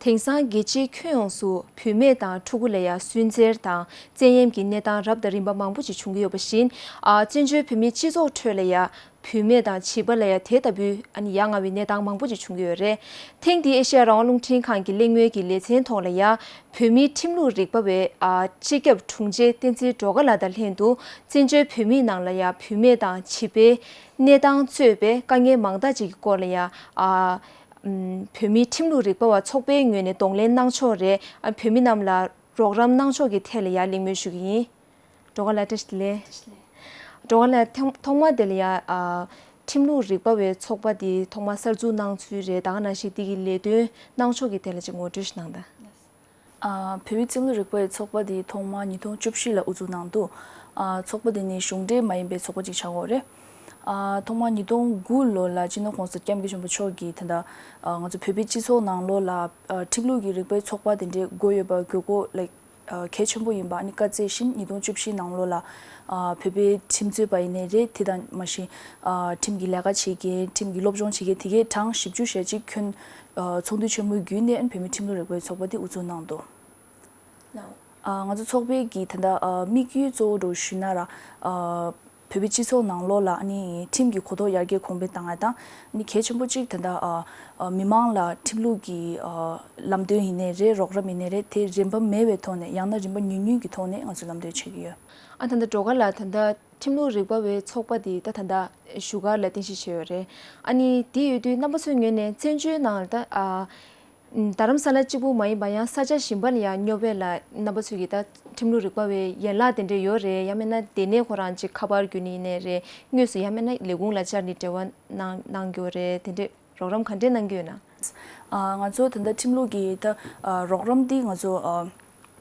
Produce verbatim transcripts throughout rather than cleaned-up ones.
དེང་སང་རྒྱལ་སྤྱིའི་ཁྱོན་ཡོངས་སུ་བུད་མེད་དང་ཕྲུ་གུ་ལ་ཡ་སུན་གཙེར་དང་བཙན་གཡེམ་གྱི་གནས་སྟངས་རབ་དང་རིམ་པ་མང་པོ་ཅིག་བྱུང་གི་ཡོད་པ་བཞིན། ཨ། བཙན་བྱོལ་བོད་མིའི་སྤྱི་ཚོགས་ཁྲོད་ལ་ཡ་བུད་མེད་དང་བྱིས་པ་ལ་ཡ་དེ་ལྟ་བུའི་ཨ་ནི་ཡ་ང་བའི་གནས་སྟངས་མང་པོ་ཅིག་བྱུང་གི་ཡོད་རེད། ཐེངས་འདིའི་ཨེ་ཤེ་ཡ་རང་དབང་རླུང་འཕྲིན་ཁང་གི་གླེང་མོལ་གྱི་ལེ་ཚན་ཐོག་ལ་ཡ་བོད་མིའི་ཁྲིམས་ལུགས་རིག་པ་བའི་ཨ་སྤྱི་ཁྱབ་དྲུང་ཆེ་བསྟན་འཛིན་སྒྲོལ་དཀར་ལགས་དང་ལྷན་དུ། བཙན་བྱོལ་བོད་མིའི་ནང་ལ་ཡ་བུད་མེད་དང་བྱིས་པའི་གནས་སྟངས་གཙོས་པའི་དཀའ་ངལ་མང་དག་ཅིག་གི་སྐོར་ལ་ཡ། ཨ། ཨམ། བོད་མིའི་ཁྲིམས་ལུགས་རིག་པ་བ་ཚོགས་པའི་ངོས་ནས་གདོང་ལེན་གནང་ཕྱོགས་རེད། ཨ། བོད་མི་རྣམས་ལ་རོགས་རམ་གནང་ཕྱོགས་ཀྱི་ཐད་ལ་ཡ་གླེང་མོལ་ཞུ་གི་ཡིན། སྒྲོལ་དཀར་ལགས་བཀྲ་ཤིས་བདེ་ལེགས། སྒྲོལ་དཀར་ལགས་ཐོག་ཐོག་མ་དེ་ལ་ཡ། ཨ། ཁྲིམས་ལུགས་རིག་པ་བའི་ཚོགས་པ་འདི་ཐོག་མ་གསར་འཛུགས་གནང་ཚུལ་རེད། ད་ག་ནང་བཞིན་འདི་གི་ལས་དོན་གནང་ཕྱོགས་ཀྱི་ཐད་ལ་ཅིག་ངོ་སྤྲོད་ཞིག་གནང་དང་། ཨ། བོད་མིའི་ཁྲིམས་ལུགས་རིག་པའི་ཚོགས་པ་འདི་ཐོག་མ་ཉིས་སྟོང་བཅུ་བཞི་ལ་དབུ་འཛུགས་གནང་འདུག་ཨ། ཚོགས་པ་འདི་ནི་གཞུང་འབྲེལ་མ་ཡིན་པའི་ཚོགས་པ་ཅིག་ཆགས་ཡོད་རེད། ཨ། ཐོག་མ་ཉིས་སྟོང་དགུ་ལོ་ལ་སྤྱི་ནོར་༸གོང་ས་༸སྐྱབས་མགོན་ཆེན་པོ་མཆོག་གིས་ད་ལྟ། ཨ། ང་ཚོ་བོད་པའི་སྤྱི་ཚོགས་ནང་ལོགས་ལ། ཨ། ཁྲིམས་ལུགས་ཀྱི་རིག་པའི་ཚོགས་པ་དེ་འདྲའི་དགོས་ཡོད་པ་དགོས་མཁོ་ལ། ཨ། གལ་ཆེན་པོ་ཡིན་པ་ཨ་ནི་བཀའ་སྩལ་བཞིན་ཉིས་སྟོང་བཅུ་བཞི་ནང་ལོགས་ལ། ཨ། བོད་པའི་ཁྲིམས་རྩོད་པ་ཡིན་ནའི་རེད། དེ་དང་མ་གཞི། ཨ། ཁྲིམས་ཀྱི་ལས་ཀ་བྱེད་མཁན། ཁྲིམས་ཀྱི་སློབ་སྦྱོང་བྱེད་མཁན་དེ་གའི་གྲངས་བཞི་བཅུ་ཞེ་གཅིག་ཁྱོན། ཨ། ཚོགས་འདུ་ཆེན་མོའི་བརྒྱུད་ནས་ཨ་ནི་བོད་མིའི་ཁྲིམས་ལུགས་རིག་པའི་ཚོགས་པ་དེ་དབུ་འཛུགས་གནང་འདུག་ལའོ། ཨ། ང་ཚོ་ཚོགས་པའི་གི་ད་ལྟ། ཨ། དམིགས་ཡུལ་གཙོ་བོ་འདྲ་ཞུས་ན་ར། ཨ། བོད་པའི་སྤྱི་ཚོགས་ནང་ལོགས་ལ་ཨ་ནི་ཁྲིམས་ཀྱི་གོ་རྟོགས་ཡར་རྒྱས་གོང་འཕེལ་བཏང་ཡ་དང་། ཨ་ནི་གལ་ཆེན་པོ་གཅིག་ད་ལྟ། ཨ། ཨ། མི་མང་ལ་ཁྲིམས་ལུགས་ཀྱི། ཨ། ལམ་སྟོན་ཡིན་ནའི་རེད། རོགས་རམ་ཡིན་ནའི་རེད། དེ་རིན་པ་མེད་པའི་ཐོག་ནས། ཡང་ན་རིན་པ་ཉུང་ཉུང་གི་ཐོག་ནས་ང་ཚོས་ལམ་སྟོན་བྱེད་ཀྱི་ཡོད། ཨ། ད་ལྟ་སྒྲོལ་དཀར་ལགས་ད་ལྟ་ཁྲིམས་ལུགས་རིག་པ་བའི་ཚོགས་པ་དེ་ད་ད་ལྟ་བཞུགས་སྒར་ལ་རྟེན་གཞི་བྱས་ཡོད་རེད། ཨ་ནི་དེ་ཡོད་དུས་རྣམ་པ་ཚོའི་ངོས་ནས་བཙན་བྱོལ་ནང་ད། ཨ། རྡ་རམ་ས་ལ་གཅིག་པུ་མ་ཡིན་པ་ཡང་ས་ཆ་གཞན་པ་ལ་ཡང་སྙོབ་པ་ལ་རྣམ་པ་ཚོས་ཀྱི་ད་ཁྲིམས་ལུགས་རིག་པ་བའི་ཡན་ལག་དེ་འདྲ་ཡོད་རེད། ཡང་མིན་ན་དེ་ནས་ཁོ་རང་ཅིག་ཁ་པར་བརྒྱུད་ནས་ཡིན་ནའི་རེད། དངོས་སུ་ཡང་མིན་ན་ལས་ཁུངས་ལ་བཅར་ནས་འབྲེལ་བ་གནང་གནང་གི་ཡོད་རེད། དེ་འདྲས་རོགས་རམ་ག་འདྲས་གནང་གི་ཡོད་ན། ཨ། ང་ཚོ་ད་ལྟ་ཁྲིམས་ལུགས་ཀྱི་ད། ཨ། རོགས་རམ་འདི་ང་ཚོ། ཨ།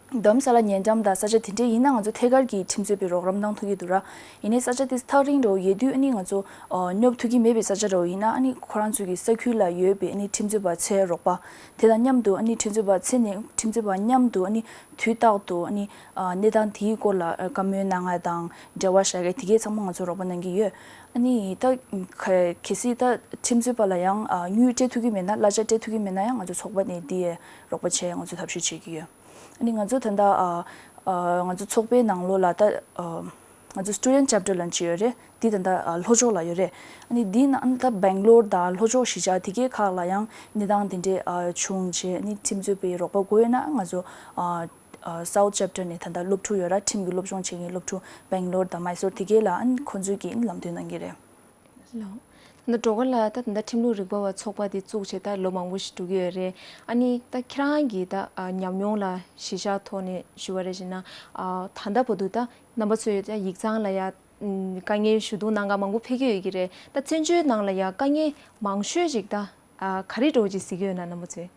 རྡ་རམ་ས་ལ་ཉེ་འགྲམ་དང་ས་ཆ་དེ་འདྲས་ཡིན་ན་ང་ཚོ་ཐད་ཀར་གྱི་ཁྲིམས་རྩོད་པའི་རོགས་རམ་གནང་ཐུབ་ཀྱི་འདུག་ར། ཡིན་ནའི་ས་ཆ་དེ་ཐག་རིང་འདྲ་བོ་ཡོད་དུས་ཨ་ནི་ང་ཚོ། ཨ། སྙོབ་ཐུབ་ཀྱི་མེད་པའི་ས་ཆ་འདྲ་བོ་ཡིན་ན་ཨ་ནི་ཁོ་རང་ཚོ་གི་ས་ཁུལ་ལ་ཡོད་པའི་ཨ་ནི་ཁྲིམས་རྩོད་པ་ཚོའི་རོགས་པ། དེ་དང་མཉམ་དུ་ཨ་ནི་ཁྲིམས་རྩོད་པ་ཚོ་ནས་ཁྲིམས་རྩོད་པ་མཉམ་དུ་ཨ་ནི་དུས་རྟག་ཏུ་ཨ་ནི། ཨ། གནས་སྟངས་དེའི་སྐོར་ལ། ཨ། བཀའ་མོལ་གནང་ཡ་དང་འབྲེལ་བ་བཞག་ཡ་དེ་གའི་ཚང་མ་ང་ཚོ་རོགས་པ་གནང་གི་ཡོད། ཨ་ནི་ད་གལ་གལ་སྲིད་ད་ཁྲིམས་རྩོད་པ་ལ་ཡང་། ཨ། དངུལ་སྤྲད་ཐུབ་ཀྱི་མེད་ན། གླ་ཆ་སྤྲད་ཐུབ་ཀྱི་མེད་ན་ཡང་ང་ཚོ་ཚོགས་པ་ནས་འདི་ཡའི་རོགས་པ་བྱེད་ཡ་ང་ཚོ་ཐབས་ཤེས་བྱེད་ཀྱི་ཡོད། ཨ་ནི་ང་ཚོ་ད་ལྟ། ཨ། ཨ། ང་ཚོ་ཚོགས་པའི་ནང་ལོགས་ལ་ད། ཨ། ང་ཚོ་Student Chapter ལབ་ཅིག་ཡོད་རེད། འདི་ད་ལྟ། ཨ། ལྷོ་ཕྱོགས་ལ་ཡོད་རེད། ཨ་ནི་འདི་ནང་ད་སྦེང་ལོར་དང་ལྷོ་ཕྱོགས་གཞིས་ཆགས་དེ་གའི་ཁག་ལ་ཡང་གནས་སྟངས་དེ་འདྲས། ཨ། བྱུང་རྗེས་ཨ་ནི་ཁྲིམས་རྩོད་པའི་རོགས་པ་དགོས་ཡོད་ན་ང་ཚོ། ཨ། ཨ། South Chapter ནས་ད་ལྟ་སློབ་ཕྲུག་ཡོད་ར། ཁྲིམས་ཀྱི་སློབ་སྦྱོང་བྱེད་མཁན་སློབ་ཕྲུག་སྦེང་ལོར་དང་མའི་སོར་དེ་གའི་ལ་ཨ་ནི་ཁོང་ཚོས་ཀྱིས་ལམ་སྟོན་གནང་གི་རེད། ལགས། ད་སྒྲོལ་དཀར་ལགས། ད་ད་ལྟ་ཁྲིམས་ལུགས་རིག་པ་བ་ཚོགས་པ་དེ་བཙུགས་བྱས་ད་ལོ་མང་པོ་ཞིག་འགྲོ་གི་ཡོད་རེད། ཨ་ནི་ད་ཁྱེད་རང་གི་ད། ཨ། ཉམས་མྱོང་ལ་གཞི་བཞག་ཐོག་ནས་ཞུ་བ་རེད་བྱས་ན། ཨ། ད་ལྟ་བར་དུ་ད་རྣམ་པ་ཚོས་ད་ཡིག་ཚང་ལ་ཡ། ཨམ། དཀའ་ངལ་ཞུ་གཏུག་གནང་མཁན་མང་པོ་ཕེབས་ཀྱི་ཡོད་ཀྱི་རེད། ད་བཙན་བྱོལ་ནང་ལ་ཡ་དཀའ་ངལ་མང་ཤོས་ཅིག་ད། ཨ། ག་རེ་འདྲ་བོ་ཅིག་གཟིགས་ཀྱི་ཡོད་ན་རྣམ་པ་ཚོས།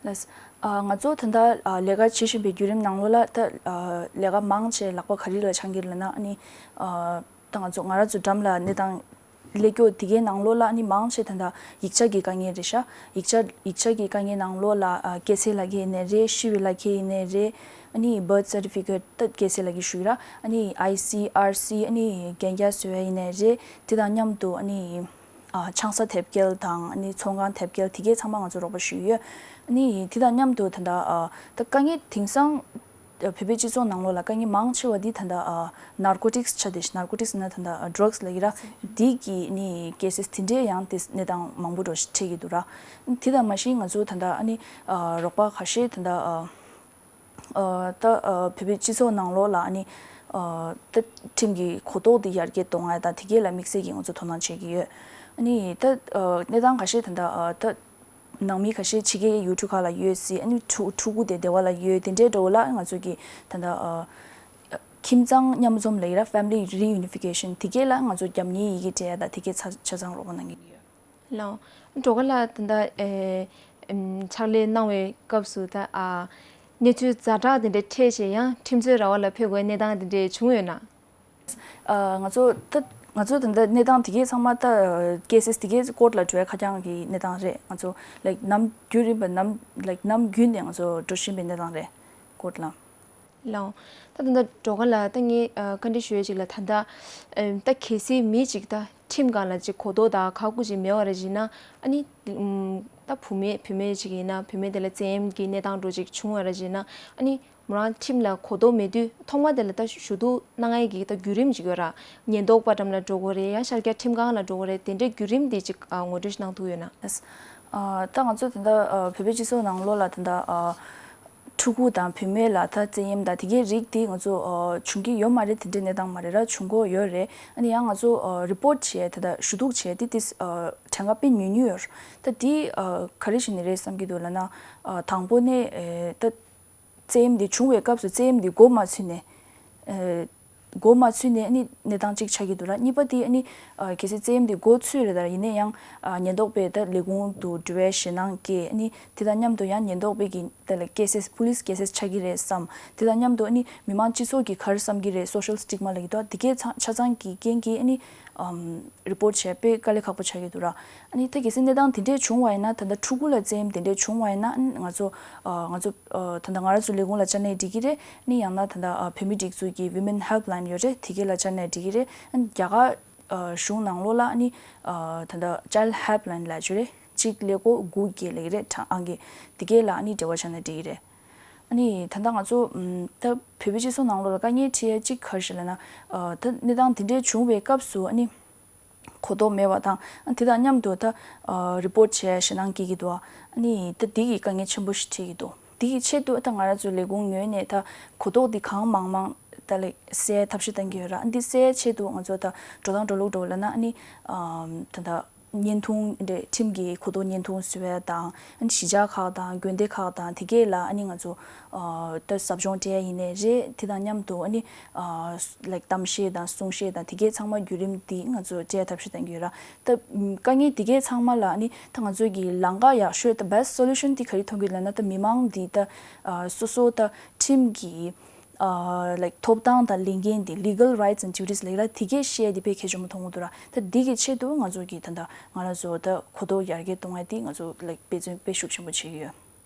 ལགས། ཨ། ང་ཚོ་ད་ལྟ། ཨ། ལས་ཀ་བྱེད་བཞིན་པའི་བརྒྱུད་རིམ་ནང་ལོགས་ལ་ད། ཨ། ལས་ཀ་མང་ཆེ་ལག་པ་ག་རེ་ལ་འཆང་གི་ལབ་ན་ཨ་ནི། ཨ། ད་ང་ཚོ་ང་རང་ཚོ་འགྲམ་ལ་གནས་སྟངས་སླེབས་ཀྱོག་དེ་གའི་ནང་ལོགས་ལ་ཨ་ནི་མང་ཆེ་ད་ལྟ་ཡིག་ཆ་གི་དཀའ་ངལ་རེད་ཤག་ཡིག་ཆ་ཡིག་ཆ་གི་དཀའ་ངལ་ནང་ལོགས་ལ། ཨ། སྐྱེས་ཚེས་ལབ་མཁན་ཡིན་ནའི་རེད། ཤི་བའི་ལབ་མཁན་ཡིན་ནའི་རེད། ཨ་ནི་Birth Certificate ད་སྐྱེས་ཚེས་ལབ་མཁན་ཞུ་གི་ར། ཨ་ནི་I C R C ཨ་ནི་གན་རྒྱ་བཟོ་ཡ་ཡིན་ནའི་རེད། དེ་དང་མཉམ་དུ་ཨ་ནི། ཨ། ཆང་ས་ཐེབས་རྒྱལ་དང་ཨ་ནི་ཚོང་ཁང་ཐེབས་རྒྱལ་དེ་གའི་ཚང་མ་ང་ཚོ་རོགས་པ་ཞུས་ཡོད། ཨ་ནི་དེ་དང་མཉམ་དུ་ད་ལྟ། ཨ། ད་དཀའ་ངལ་དེང་སང་བོད་པའི་སྤྱི་ཚོགས་ནང་ལོགས་ལ་དཀའ་ངལ་མང་ཆེ་བ་འདི་ད་ལྟ། ཨ། Narcotics ཆགས་བསྡད་ཤག Narcotics ན་ད་ལྟ། ཨ། Drugs ལབ་ཀྱི་ར། འདི་གི་ནི་Cases དེ་འདྲའི་ཡང་དེ་གནས་སྟངས་མང་པོ་འདྲ་ཞིག་འཕྲད་ཀྱི་འདུག་ར། དེ་དང་མ་གཞི་ང་ཚོ་ད་ལྟ་ཨ་ནི། ཨ། རོགས་པ་ཁ་ཤས་ད་ལྟ། ཨ། ཨ། ད། ཨ། བོད་པའི་སྤྱི་ཚོགས་ནང་ལོགས་ལ་ཨ་ནི། ཨ། ད་ཁྲིམས་ཀྱི་གོ་རྟོགས་འདི་ཡར་རྒྱས་གཏོང་ཡ་དང་དེ་གས་ལ་དམིགས་བསལ་གྱིས་ང་ཚོ་དོ་སྣང་བྱེད་ཀྱི་ཡོད། ཨ་ནི་ད། ཨ། གནས་སྟངས་ཁ་ཤས་ད་ལྟ། ཨ། ད་ནང་མི་ཁ་ཤས་ཕྱི་རྒྱལ་ཡུལ་གྲུ་ཁག་ལ་ཡོད་སྲིད། ཨ་ནི་ཕྲུ་ཕྲུ་གུ་དེ་སྡེ་བ་ལ་ཡོད། དེ་འདྲའི་འདྲ་བོ་ལ་ང་ཚོ་གིས་ད་ལྟ། ཨ། ཁྱིམ་ཚང་མཉམ་འཛོམས་ལབ་ཀྱི་ར། Family Reunification དེ་གས་ལ་ང་ཚོ་རྒྱབ་གཉེར་ཡི་གེ་སྤྲད་ཡ་དང་དེ་གས་ཆ་ཆ་ཚང་རོགས་པ་གནང་གི་ཡོད། ལགས། སྒྲོལ་དཀར་ལགས། ད་ལྟ། ཨེ། ཨམ། ཕྱག་ལས་གནང་བའི་སྐབས་སུ་ད། ཨ། གནས་ཚུལ་ཛ་དྲག་དེ་འདྲ་འཕྲད་བྱས་ཡང་ཁྲིམས་རྩོད་ར་བ་ལ་ཕེབས་དགོས་གནས་སྟངས་དེ་འདྲ་བྱུང་ཡོད་ན། ཨ། ང་ཚོ་ད་ང་ཚོ་ད་ལྟ་གནས་སྟངས་དེ་གའི་ཚང་མ་ད། Cases དེ་གའི་court ལ་འགྲོ་བའི་ཁ་རྐྱང་གི་གནས་སྟངས་རེད། ང་ཚོ་like ནམ་རྒྱུན་རིང་པ་ནམ་like ནམ་རྒྱུན་ནས་ང་ཚོ་འགྲོ་བཞིན་པའི་གནས་སྟངས་རེད། Court ལ། ལགས། ད་ད་ལྟ་སྒྲོལ་དཀར་ལགས། ད་ངས་ཨ་བཀའ་འདྲི་ཞུ་ཡས་ཅིག་ལ། ད་ལྟ་ཨམ་ད་གལ་སྲིད་མི་ཅིག་ད་ཁྲིམས་སྒང་ལ་ཅིག་གོ་རྟོགས་དང་ཁག་པོ་ཅིག་མེད་པ་རེད་ཅེ་ན། ཨ་ནི་ཨམ་ད་བུད་མེད་བུད་མེད་ཅིག་ཡིན་ན། བུད་མེད་དེ་ལ་བཙན་གཡེམ་གྱི་གནས་སྟངས་འདྲ་ཅིག་བྱུང་བ་རེད་ཅེ་ན། ཨ་ནི་མོ་རང་ཁྲིམས་ལ་གོ་རྟོགས་མེད་དུས་ཐོག་མ་དེ་ལ་ད་ཞུ་གཏུག་གནང་ཡས་ཀྱི་ད་བརྒྱུད་རིམ་ཅིག་ཡོད་ར། ཉེན་རྟོག་པ་འགྲམ་ལ་འགྲོ་དགོས་རེད། ཡང་ཤར་རྒྱག་ཁྲིམས་ཁང་ལ་འགྲོ་དགོས་རེད། དེ་འདྲའི་བརྒྱུད་རིམ་དེ་ཅིག་ཨ་ངོ་སྤྲོད་ཞིག་གནང་ཐུབ་ཡོད་ན། ཨ་ད་ང་ཚོ་ད་ལྟ་ཨ་བོད་པའི་སྤྱི་ཚོགས་ནང་ལོགས་ལ་ད་ལྟ་ཨ་ཕྲུ་གུ་དང་བུད་མེད་ལ་ད་བཙན་གཡེམ་དང་དེ་གའི་རིགས་དེ་ང་ཚོ་ཨ་བྱུང་གི་ཡོད་མ་རེད། དེ་འདྲའི་གནས་སྟངས་མ་རེད་ར། བྱུང་གི་ཡོད་རེད། ཨ་ནི་ཡང་ང་ཚོ་ཨ་རི་པོར་ཊི་བྱས། ད་ལྟ་ཞུ་གཏུག་བྱས་དེ་དེ་ཨ་གྲངས་ཀ་དཔེ་ཉུང་ཉུང་ཡོད་རེད། ད་དེ་ཨ་ག་རེ་བྱས་ནས་རེད་བསམ་གྱི་འདུག་ལབ་ན། ཨ་དང་པོ་ནས་ཨེ་ད་བཙན་གཡེམ་འདི་བྱུང་བའི་སྐབས་སུ་བཙན་གཡེམ་འདི་འགོ་མ་ཚུགས་ནས། ཨེ་འགོ་མ་ཚུགས་ནས་ཨ་ནི་གནས་སྟངས་གཅིག་ཆགས་ཀྱི་འདུག་ར། གཉིས་པ་དེ་ཨ་ནི་ཨ་གལ་སྲིད་བཙན་གཡེམ་འདི་འགོ་ཚུགས་རེད། ད་ཡིན་ན་ཡང་ཨ་ཉེན་རྟོག་པས་ད་ལས་ཁུངས་དུ་འགྲོ་བའི་ཞེད་སྣང་སྐྱེས། ཨ་ནི་དེ་དང་མཉམ་དུ་ཡང་ཉེན་རྟོག་པའི་གི་ད་ལ་ཀེ་སེ་སི་པུ་ལིས་ཀེ་སེ་སི་ཆགས་ཀྱི་རེད་བསམ། དེ་དང་མཉམ་དུ་ཨ་ནི་མི་མང་སྤྱི་ཚོགས་ཀྱིས་ག་རེ་བསམ་གྱི་རེད། སོ་ཤལ་སི་ཊིག་མ་ལབ་ཀྱི་འདུག་དེ་གའི་ཚང་ཆ་ཚང་གི་རྐྱེན་གྱིས་ཨ་ནི་ཨམ་རི་པོར་ཊི་བྱས་དཔེ་དཀའ་ལས་ཁག་པོ་ཆགས་ཀྱི་འདུག་ར། ཨ་ནི་ད་གལ་སྲིད་གནས་སྟངས་དེ་འདྲས་བྱུང་བ་ཡིན་ན། ད་ལྟ་ཕྲུ་གུ་ལ་བཙན་གཡེམ་དེ་འདྲས་བྱུང་བ་ཡིན་ན། ཨ་ནི་ང་ཚོ་ཨ་ང་ཚོ་ཨ་ད་ལྟ་ང་རང་ཚོའི་ལས་ཁུངས་ལ་བཅར་ནའི་འགྲིག་གི་རེད། ཨ་ནི་ཡང་ན་ད་ལྟ་ཨ་བོད་མིའི་སྒྲིག་འཛུགས་ཀྱི་Women Helpline ཡོད་རེད། དེ་གའི་ལ་བཅར་ནའི་འགྲིག་གི་རེད། ཨ་ནི་རྒྱ་གར་ཨ་གཞུང་ནང་ལོགས་ལ་ཨ་ནི་ཨ་ད་ལྟ་Child Helpline ལབ་ཡོད་རེད། གཅིག་ཀླད་ཀོར་དགུ་བརྒྱད་ལབ་ཀྱི་རེད། གྲངས་ཨང་ཀི་དེ་གའི་ལ་ཨ་ནི་འབྲེལ་བ་བྱས་ན་འགྲིག་གི་རེད། ཨ་ནི་ད་ལྟ་ང་ཚོ་ཨམ་ད་བོད་པའི་སྤྱི་ཚོགས་ནང་ལོགས་ལ་དཀའ་ངལ་འཕྲད་ཡ་གཅིག་ག་རེ་ཞིག་ལབ་ན། ཨ་ད་གནས་སྟངས་དེ་འདྲས་བྱུང་བའི་སྐབས་སུ་ཨ་ནི་གོ་རྟོགས་མེད་པ་དང་། ཨ་དེ་དང་མཉམ་དུ་ད་ཨ་རི་པོར་ཊི་བྱས་ཞེད་སྣང་སྐྱེ་གི་འདུག་ཨ་ནི་ད་འདི་གི་དཀའ་ངལ་ཆེན་པོ་ཞིག་འཕྲད་ཀྱི་འདུག་དེ་གི་ཆེད་དུ་ད་ང་རང་ཚོའི་ལས་ཁུངས་ངོས་ནས་ད་གོ་རྟོགས་འདི་གང་མང་མང་ད་ལ་སེལ་ཐབས་ཤེས་གཏང་གི་ཡོད་ར། ཨ་འདི་སེལ་ཆེད་དུ་ང་ཚོ་ད་འགྲོ་སྟངས་འགྲོ་ལུགས་འགྲོ་ལབ་ན། ཨ་ནི་ཨམ་ད་ད་བརྙན་ཐུང་འདྲ་ཁྲིམས་ཀྱི་གོ་རྟོགས་བརྙན་ཐུང་བཟོ་ཡ་དང་། ཨ་ནི་གཞིས་ཆགས་ཁག་དང་དགོན་སྡེ་ཁག་དང་དེ་གས་ལ་ཨ་ནི་ང་ཚོ་ཨ་ད་ཟབ་སྦྱོང་སྤྲད་ཡ་ཡིན་ནའི་རེད། དེ་དང་མཉམ་དུ་ཨ་ནི་ཨ་ལའིཀ་གཏམ་བཤད་དང་གསུང་བཤད་དང་དེ་གས་ཚང་མ་བརྒྱུད་རིམ་འདི་ང་ཚོ་སྤྲད་ཡ་ཐབས་ཤེས་གཏང་གི་ཡོད་ར། ད་དཀའ་ངལ་དེ་གས་ཚང་མ་ལ་ཨ་ནི་ད་ང་ཚོ་གི་ལམ་ཁ་ཡག་ཤོས་ད་best solution དེ་ག་རེ་མཐོང་གི་ཡོད་ལབ་ན། ད་མི་མང་འདི་ད་ཨ་སོ་སོ་ད་ཁྲིམས་ཀྱི་ཨ་ལའིཀ་ཐོབ་ཐང་དང་ལས་འགན་དེ་legal rights and duties ལབ་ཀྱི་ར། དེ་གས་ཤེས་དེ་དཔེ་གལ་ཆེན་པོ་མཐོང་གི་འདུག་ར། ད་འདི་གི་ཆེད་དུ་ང་ཚོ་གི་ད་ལྟ་ང་རང་ཚོ་ད་གོ་རྟོགས་ཡར་རྒྱས་གཏོང་ཡ་དེ་ང་ཚོ་ལའིཀ་འབད་བརྩོན་དཔེ་ཤུགས་ཆེན་པོ་བྱེད་ཀྱི་ཡོད།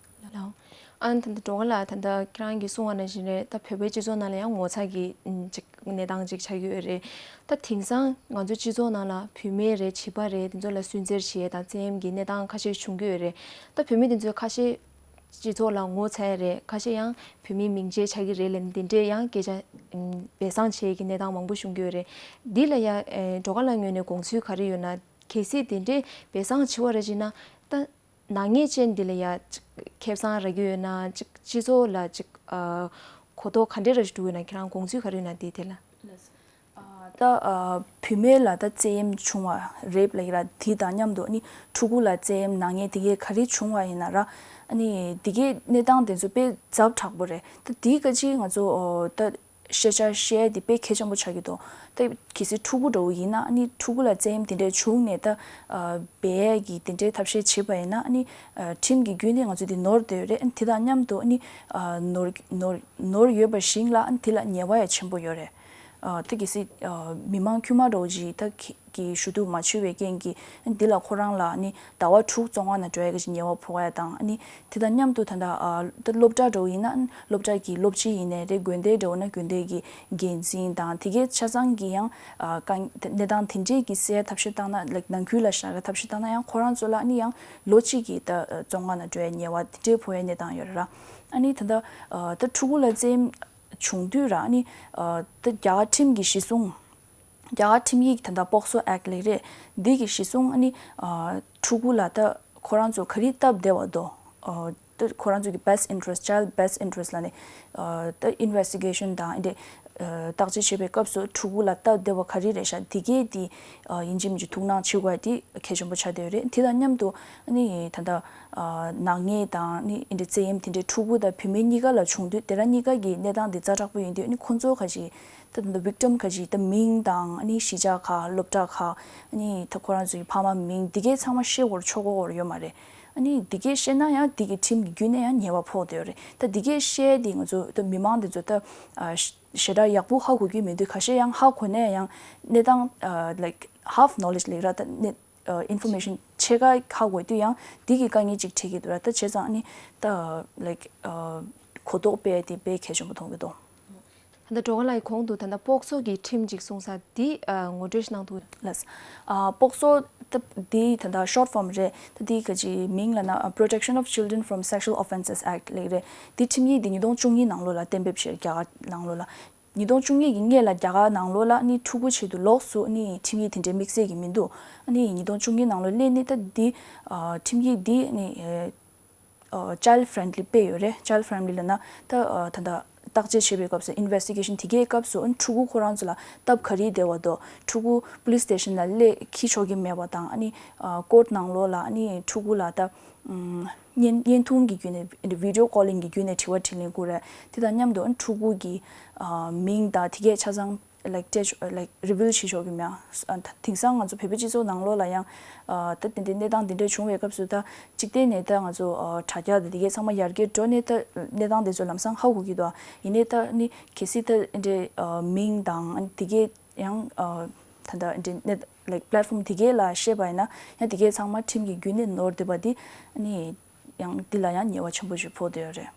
ལགས། ཨ་ནི་ད་ལྟ་སྒྲོལ་དཀར་ལགས། ད་ལྟ་ཁྱེད་རང་གིས་གསུངས་པ་ནང་བཞིན་རེད། ད་བོད་པའི་སྤྱི་ཚོགས་ནང་ལ་ཡང་ངོ་ཚ་གི་ཨམ་ཅིག་གནས་སྟངས་ཅིག་ཆགས་ཀྱི་ཡོད་རེད། ད་དེང་སང་ང་ཚོ་སྤྱི་ཚོགས་ནང་ལ་བུད་མེད་རེད། བྱིས་པ་རེད། དེ་ཚོ་ལ་སུན་གཙེར་བྱེད་ཡ་དང་བཙན་གཡེམ་གྱི་གནས་སྟངས་ཁ་ཤས་བྱུང་གི་ཡོད་རེད། ད་བུད་མེད་དེ་ཚོ་ཁ་ཤས་སྤྱི་ཚོགས་ལ་ངོ་ཚ་ཡ་རེད། ཁ་ཤས་ཡང་བུད་མེད་མིང་ཆད་ཆགས་ཀྱི་རེད་ལབ་ནས་དེ་འདྲའི་ཡང་སྐད་ཆ་ཨམ་སྦས་གསང་བྱེད་ཀྱི་གནས་སྟངས་མང་པོ་བྱུང་གི་ཡོད་རེད། འདི་ལ་ཡ་ཨེ་སྒྲོལ་དཀར་ལགས་ངོས་ནས་དགོངས་ཚུལ་ག་རེ་ཡོད་ན། གལ་སྲིད་དེ་འདྲའི་སྦས་གསང་བྱེད་པ་རེད་ཅེ་ན། ད་ནག་ཉེས་ཅན་འདི་ལ་ཡ་ཅིག་ཁེ་བཟང་རག་གི་ཡོད་ན། ཅིག་སྤྱི་ཚོགས་ལ་ཅིག་ཨ་གོ་རྟོགས་ག་འདྲས་ར་ཞིག་འདུག་ཡོད་ན། ཁྱེད་རང་དགོངས་ཚུལ་ག་རེ་ཡོད་ན་དེའི་ཐད་ལ། ལགས། ཨ་ད་ཨ་བུད་མེད་ལ་ད་བཙན་གཡེམ་བྱུང་བ་རེད་ལབ་ཀྱི་ར། དེ་དང་མཉམ་དུ་ཨ་ནི་ཕྲུ་གུ་ལ་བཙན་གཡེམ་ནག་ཉེས་དེ་གས་ག་རེ་བྱུང་བ་ཡིན་ན་ར། ཨ་ནི་དེ་གས་གནས་སྟངས་དེ་ཚོ་དཔེ་ཛབ་དྲག་པོ་རེད། ད་དེ་ག་ཅིག་ང་ཚོ་ཨོ་ད་ཤེས་བྱ་བཤད་དེ་དཔེ་གལ་ཆེན་པོ་ཆགས་ཀྱི་འདུག་ད་གལ་སྲིད་ཕྲུ་གུ་འདྲ་བོ་ཡིན་ན། ཨ་ནི་ཕྲུ་གུ་ལ་བཙན་གཡེམ་དེ་འདྲས་བྱུང་ནས་ད་ཨ་སྦས་ཡས་ཀྱི་དེ་འདྲའི་ཐབས་ཤེས་བྱེད་པ་ཡིན་ན། ཨ་ནི་ཨ་ཁྲིམས་ཀྱི་བརྒྱུད་ནས་ང་ཚོ་དེ་ནོར་བསྡད་ཡོད་རེད། ཨ་ནི་དེ་དང་མཉམ་དུ་ཨ་ནི་ཨ་ནོར་ནོར་ནོར་ཡོད་པ་ཞིག་ལ། ཨ་ནི་དེ་ལ་ཉེས་པ་ཡང་ཆེན་པོ་ཡོད་རེད། ཨ་ད་གལ་སྲིད་ཨ་མི་མང་དཀྱུས་མ་འདྲ་བོ་ཅིག་ད་གི་གི་ཞུ་གཏུག་མ་བྱས་པའི་རྐྱེན་གྱིས། ཨ་ནི་འདི་ལ་ཁོ་རང་ལ་ཨ་ནི་ཟླ་བ་དྲུག་བཙོན་ཁང་ནང་འགྲོ་ཡ་གི་ཅིག་ཉེས་པ་ཕོག་ཡ་དང་། ཨ་ནི་དེ་དང་མཉམ་དུ་ད་ལྟ་ཨ་ད་སློབ་གྲྭ་འདྲ་བོ་ཡིན་ན། ཨ་ནི་སློབ་གྲྭ་གི་སློབ་སྤྱི་ཡིན་ནའི་རེད། དགོན་སྡེ་འདྲ་བོ་ན་དགོན་སྡེ་གི་འགན་འཛིན་དང་དེ་གའི་ཆ་ཚང་གིས་ཡང་ཨ་དཀའ་གནས་སྟངས་དེ་འདྲས་ཀྱི་སེལ་ཐབས་ཤེས་བཏང་ན། ལའིཀ་ནང་ཁུལ་ལ་བཞག་གི་ཐབས་ཤེས་བཏང་ན། ཡང་ཁོ་རང་ཚོ་ལ་ཨ་ནི་ཡང་ལོ་གཅིག་གི་ད་བཙོན་ཁང་ནང་འགྲོ་ཡ་ཉེས་པ་དེ་འདྲས་ཕོག་ཡ་གནས་སྟངས་ཡོད་རེད་ར། ཨ་ནི་ད་ལྟ་ཨ་ད་ཕྲུ་གུ་ལ་བཙན་བྱུང་དུས་ར། ཨ་ནི་ཨ་ད་རྒྱ་གར་ཁྲིམས་ཀྱི་གཞི་བཟུང་། རྒྱ་གར་ཁྲིམས་ཡིག་ད་ལྟ་པོག་སོ་ཨེཀ་ལབ་རེད། འདི་གི་གཞི་བཟུང་། ཨ་ནི་ཨ་ཕྲུ་གུ་ལ་ད་ཁོ་རང་ཚོ་ག་རེ་སྟབས་བདེ་བ་འདུག་ཨ་ད་ཁོ་རང་ཚོ་གི་best interest, child best interest ལབ་ནས། ཨ་ད་investigation དང་འདི་འདྲ་ཨ་བརྟག་དཔྱད་བྱེད་པའི་སྐབས་སུ་ཕྲུ་གུ་ལ་སྟབས་བདེ་བ་ག་རེ་རེད་ཤག་འདི་གས་འདི་ཨ་ཡིན་གཅིག་མིན་གཅིག་ཐུགས་སྣང་བྱེད་དགོས་ཡ་འདི་གལ་ཆེན་པོ་ཆགས་བསྡད་ཡོད་རེད། དེ་དང་མཉམ་དུ་ཨ་ནི་ད་ལྟ་ཨ་ནག་ཉེས་དང་ཨ་ནི་འདི་འདྲ་བཙན་གཡེམ་དེ་འདྲའི་ཕྲུ་གུ་དང་བུད་མེད་གཉིས་ཀ་ལ་བྱུང་དུས། དེ་ར་གཉིས་ཀ་གི་གནས་སྟངས་འདི་ཛ་དྲག་པོ་ཡིན་དུས། ཨ་ནི་ཁོ་ཚོ་ཁ་ཅིག་ད་ད་victim ཁ་ཅིག་ད་མིང་དང་། ཨ་ནི་གཞིས་ཆགས་ཁག་སློབ་གྲྭ་ཁག་ཨ་ནི་ད་ཁོ་རང་ཚོའི་ཕ་མ་མིང་འདི་གས་ཚང་མ་ཤེས་དགོས་རེད། ཆོག་གོ་དགོས་རེད་ཡོད་མ་རེད། ཨ་ནི་འདི་གས་ཤེས་ན་ཡང་འདི་གི་ཁྲིམས་ཀྱི་བརྒྱུད་ནས་ཡང་ཉེས་པ་ཕོག་བསྡད་ཡོད་རེད། ད་འདི་གས་ཤེས་དེ་ང་ཚོ་ད་མི་མང་འདི་ཚོ་ད་ཨ་ཞེ་དྲག་ཡག་པོ་ཧ་གོ་གི་མི་འདུག་ཁ་ཤས་ཡང་ཧ་གོ་ནས་ཡང་གནས་སྟངས་ཨ་like half knowledge ལབ་ར། ད་གནས་ཨ་information ཕྱེད་ཀ་ཧ་གོ་དུས་ཡང་འདི་གི་དཀའ་ངལ་ཅིག་འཕྲད་ཀྱི་འདུག་ར། ད་བྱས་ཙང་ཨ་ནི་ད་like ཨ་གོ་རྟོགས་སྤེལ་དེ་དཔེ་གལ་ཆེན་པོ་མཐོང་གི་འདུག་ད་ལྟ་སྒྲོལ་དཀར་ལགས་ཀྱིས་གོང་དུ་ད་ལྟ་སྤོག་ཚོ་གི་ཁྲིམས་ཅིག་གསུངས་ས་འདི་ཨ་ངོ་སྤྲོད་ཞིག་གནང་འདུག་ལགས། ཨ་སྤོག་ཚོ་ད་འདི་ད་ལྟ་ཤོཊ་ཕོམ་རེད། ད་འདི་ག་ཅིག་མིང་ལབ་ན་ཨ་Protection of Children from Sexual Offences Act ལབ་རེད། འདི་ཁྲིམས་ཡིག་འདི་ཉིས་སྟོང་བཅུ་གཉིས་ནང་ལོགས་ལ་གཏན་འབེབས་བྱས་རྒྱ་གར་ནང་ལོགས་ལ། ཉིས་སྟོང་བཅུ་གཉིས་ཀྱི་སྔས་ལ་རྒྱ་གར་ནང་ལོགས་ལ་ནི་ཕྲུ་གུ་ཆེད་དུ་ལོགས་སུ་ནི་ཁྲིམས་ཡིག་དེ་འདྲའི་དམིགས་བསལ་གྱི་མི་འདུག་ནི་ཉིས་སྟོང་བཅུ་གཉིས་ནང་ལོགས་སླེབས་ནི་ད་འདི་ཨ་ཁྲིམས་ཡིག་འདི་ནི་ཨ་child friendly དཔེ་ཡོད་རེད། Child friendly ལབ་ན་ད་ཨ་ད་ལྟ་བརྟག་དཔྱད་བྱེད་པའི་སྐབས་སུ་ཨིན་ཝེ་སི་ཊི་གེ་ཤན་དེ་གའི་སྐབས་སུ་ཨ་ནི་ཕྲུ་གུ་ཁོ་རང་ཚོ་ལ་སྟབས་ག་རེ་བདེ་བ་འདུག་ཕྲུ་གུ་པུ་ལིས་སི་ཊེ་ཤན་ལ་སླེབས་འཁྱེར་ཆོག་གི་མེད་པ་དང་ཨ་ནི་ཨ་ཀོརཊ་ནང་ལོགས་ལ་ཨ་ནི་ཕྲུ་གུ་ལ་ད་ཨམ་བརྙན་བརྙན་ཐུང་གི་བརྒྱུད་ནས་video calling གི་བརྒྱུད་ནས་དྲི་བ་དྲིས་ལན་བསྐུར་རེད། དེ་དང་མཉམ་དུ་ཨ་ནི་ཕྲུ་གུ་གི་ཨ་མིང་དང་དེ་གའི་ཆ་ཚང་like སྤྲད་ཆོག like reveal བྱེད་ཆོག་གི་མེད། ཨ་དེང་སང་ང་ཚོ་བོད་པའི་སྤྱི་ཚོགས་ནང་ལོགས་ལ་ཡང་ཨ་ད་དེ་འདྲའི་གནས་སྟངས་དེ་འདྲ་བྱུང་བའི་སྐབས་སུ་ད་གཅིག་བལྟས་ནས་ད་ང་ཚོ་ཨ་དྲ་རྒྱ་དང་དེ་གའི་ཚང་མ་ཡར་རྒྱས་འགྲོ་ནས་ད་གནས་སྟངས་དེ་ཚོ་ལམ་སང་ཧ་གོ་གི་འདུག་ཡིན་ནའི་ད་ནི་གལ་སྲིད་ད་འདྲའི་ཨ་མིང་དང་ཨ་དེ་གའི་ཡང་ཨ་ད་ལྟ་འདི་ནེ་like platform དེ་གའི་ལ་བཤད་པ་ཡིན་ན་ཡང་དེ་གའི་ཚང་མ་ཁྲིམས་ཀྱི་བརྒྱུད་ནས་ནོར་བསྡད་པ་འདི་ནི་ཡང་འདི་ལ་ཡང་ཉེས་པ་ཆེན་པོ་ཞིག་ཕོག་བསྡད་ཡོད་རེད།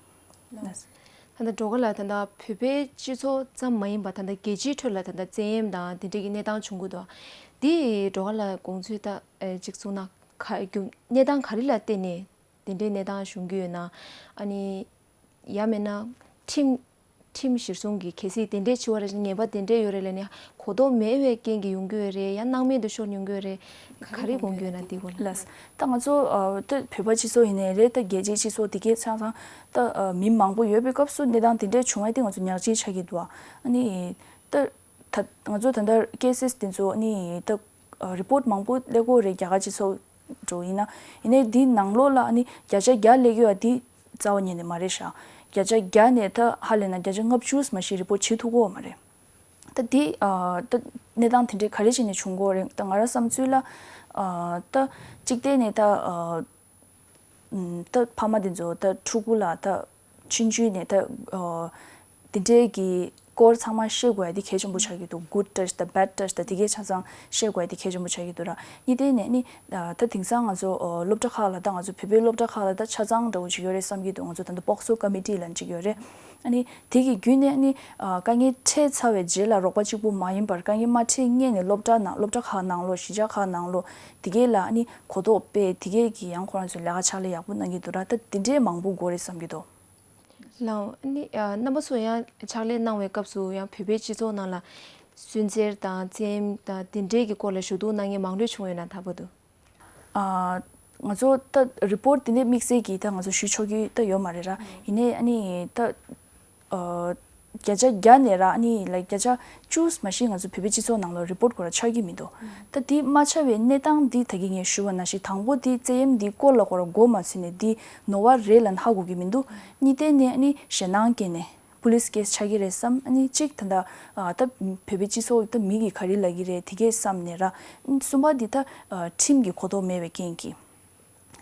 ད་ལྟ་སྒྲོལ་དཀར་ལགས་ད་ལྟ་བོད་པའི་སྤྱི་ཚོགས་ཙམ་མ་ཡིན་པར་ད་ལྟ་རྒྱལ་སྤྱིའི་ཁྲོད་ལ་ད་ལྟ་བཙན་གཡེམ་དང་དེ་འདྲའི་གི་གནས་སྟངས་བྱུང་གི་འདུག་འདི་སྒྲོལ་དཀར་ལགས་དགོངས་ཚུལ་ད་ཨེ་གཅིག་གསུངས་ན་ག་རྒྱུ་གནས་སྟངས་ག་རེ་ལ་བརྟེན་ནས་དེ་འདྲའི་གནས་སྟངས་བྱུང་གི་ཡོད་ན། ཨ་ནི་ཡང་མིན་ན་ཁྲིམས་ཁྲིམས་གཞིར་བཟུང་གི་གལ་སྲིད་དེ་འདྲས་བྱས་པ་རེད། ཉེས་པ་དེ་འདྲས་ཡོད་རེད་ལབ་ནས་གོ་རྟོགས་མེད་པའི་རྐྱེན་གྱིས་ཡོང་གི་ཡོད་རེད། ཡང་སྣང་མེད་དུ་ཤོར་ཡོང་གི་ཡོད་རེད། ག་རེ་དགོངས་ཀྱི་ཡོད་ན་དེའི་སྐོར་ལ། ལགས། ད་ང་ཚོ་ཨ་ད་བོད་པ་སྤྱི་ཚོགས་ཡིན་ནའི་རེད། ད་རྒྱལ་སྤྱིའི་སྤྱི་ཚོགས་དེ་གའི་ཆ་ཚང་ད་ཨ་མི་མང་པོ་ཡོད་པའི་སྐབས་སུ་གནས་སྟངས་དེ་འདྲས་བྱུང་བ་དེ་ང་ཚོ་ཉག་གཅིག་ཆགས་ཀྱི་འདུག་ཨ་ནི་ད་ད་ང་ཚོ་ད་ལྟ་ཀེ་སེ་སི་དེ་ཚོ་ཨ་ནི་ད་རི་པོར་ཊི་མང་པོ་སླེབས་ཀྱི་ཡོད་རེད། རྒྱ་གར་སྤྱི་ཚོགས་འགྲོ་ཡིན་ན། ཡིན་ནའི་འདི་ནང་ལོགས་ལ་ཨ་ནི་བརྒྱ་ཆ་བརྒྱ་སླེབས་ཀྱི་ཡོད་པ་འདི་རྩ་བ་ཉིད་ནས་མ་རེད་ཤག་བརྒྱ་ཆ་བརྒྱ་ནས་ད་ཧ་ལས་ན་བརྒྱ་ཆ་ལྔ་བཅུ་མ་གཞི་རི་པོར་ཊི་བྱེད་ཐུབ་ཀྱི་ཡོད་མ་རེད། ད་འདི་ཨ་ད་གནས་སྟངས་དེ་འདྲའི་ག་རེ་བྱས་ནས་བྱུང་གི་ཡོད་རེད། ད་ང་རང་བསམ་ཚུལ་ལ་ཨ་ད་གཅིག་བལྟས་ནས་ད་ཨ་ཨམ་ད་ཕ་མ་དེ་ཚོ་ད་ཕྲུ་གུ་ལ་ད་ཆུང་ཆུང་ནས་ད་ཨ་དེ་འདྲའི་གི་སྐོར་ཚང་མ་ཤེས་དགོས་ཡ་དེ་གལ་ཆེན་པོ་ཆགས་ཀྱི་འདུག good touch དང་bad touch དང་དེ་གའི་ཆ་ཚང་ཤེས་དགོས་ཡ་དེ་གལ་ཆེན་པོ་ཆགས་ཀྱི་འདུག་ར། གཉིས་དེ་ནས་ནི་ད་དེང་སང་ང་ཚོ་སློབ་གྲྭ་ཁག་ལ་ད་ང་ཚོ་བོད་པའི་སློབ་གྲྭ་ཁག་ལ་ད་ཆ་ཚང་འདྲ་བོ་ཅིག་ཡོད་རེད་བསམ་གྱི་འདུག་ང་ཚོ་ད་ལྟ་སྤོག་སོ་ཀོ་མི་ཊི་ལབ་ཅིག་ཡོད་རེད། ཨ་ནི་དེ་གི་བརྒྱུད་ནས་ནི་དཀའ་ངལ་འཕྲད་ཚར་བའི་རྗེས་ལ་རོགས་པ་གཅིག་པུ་མ་ཡིན་པར་དཀའ་ངལ་མ་འཕྲད་སྔོན་ནས་སློབ་གྲྭ་ནང་སློབ་གྲྭ་ཁག་ནང་ལོགས་གཞིས་ཆགས་ཁག་ནང་ལོགས་དེ་གའི་ལ་ནི་གོ་རྟོགས་སྤེལ། དེ་གའི་གི་ཡང་ཁོ་རང་ཚོའི་ལས་ཀ་ཕྱག་ལས་ཡག་པོ་གནང་གི་འདུག་ར། ད་དེ་འདྲའི་མང་པོ་དགོས་རེད་བསམ་གྱི་འདུག་ལགས། ཨ་ནི་ཨ་རྣམ་པ་ཚོ་ཡང་ཕྱག་ལས་གནང་བའི་སྐབས་སུ་ཡང་བོད་པའི་སྤྱི་ཚོགས་ནང་ལ་སུན་གཙེར་དང་བཙན་གཡེམ་དང་དེ་འདྲའི་གི་སྐོར་ལ་ཞུ་གཏུག་གནང་མཁན་མང་པོ་བྱུང་ཡོད་ན་ལྷག་པར་དུ། ཨ་ང་ཚོ་ད་རི་པོར་ཊི་དེ་ནས་དམིགས་བསལ་གྱིས་ད་ང་ཚོ་ཞུ་ཆོག་གི་ད་ཡོད་མ་རེད་ར། ཡིན་ནའི་ཨ་ནི་ད་ཨ་བརྒྱ་ཆ་བརྒྱ་ནས་ར་ཨ་ནི་ལའིཀ་བརྒྱ་ཆ་བཅུ་མ་གཞི་ང་ཚོ་བོད་པའི་སྤྱི་ཚོགས་ནང་ལ་རི་པོར་ཊི་དགོས་ར་ཆགས་ཀྱི་མི་འདུག་ད་དེ་མ་ཆགས་པའི་གནས་སྟངས་འདི་ད་གིན་ངས་ཞུས་པ་ནང་བཞིན་དང་པོ་དེ་བཙན་གཡེམ་འདི་སྐོར་ལ་ཁོ་རང་མགོ་མ་ཚོས་ནས་འདི་ནོར་བ་རེད་ལབ་ཧ་གོ་གི་མི་འདུག་གཉིས་དེ་ནས་ཨ་ནི་ཞེད་སྣང་སྐྱེས་ནས་པུ་ལིས་ཀེ་སི་ཆགས་ཀྱི་རེད་བསམ། ཨ་ནི་གཅིག་ད་ལྟ་ཨ་ད་བོད་པའི་སྤྱི་ཚོགས་ད་མི་གིས་ག་རེ་ལབ་ཀྱི་རེད་དེ་གས་བསམ་ནས་ར། གསུམ་པ་འདི་ད་ཨ་ཁྲིམས་ཀྱི་གོ་རྟོགས་མེད་པའི་རྐྱེན་གྱིས།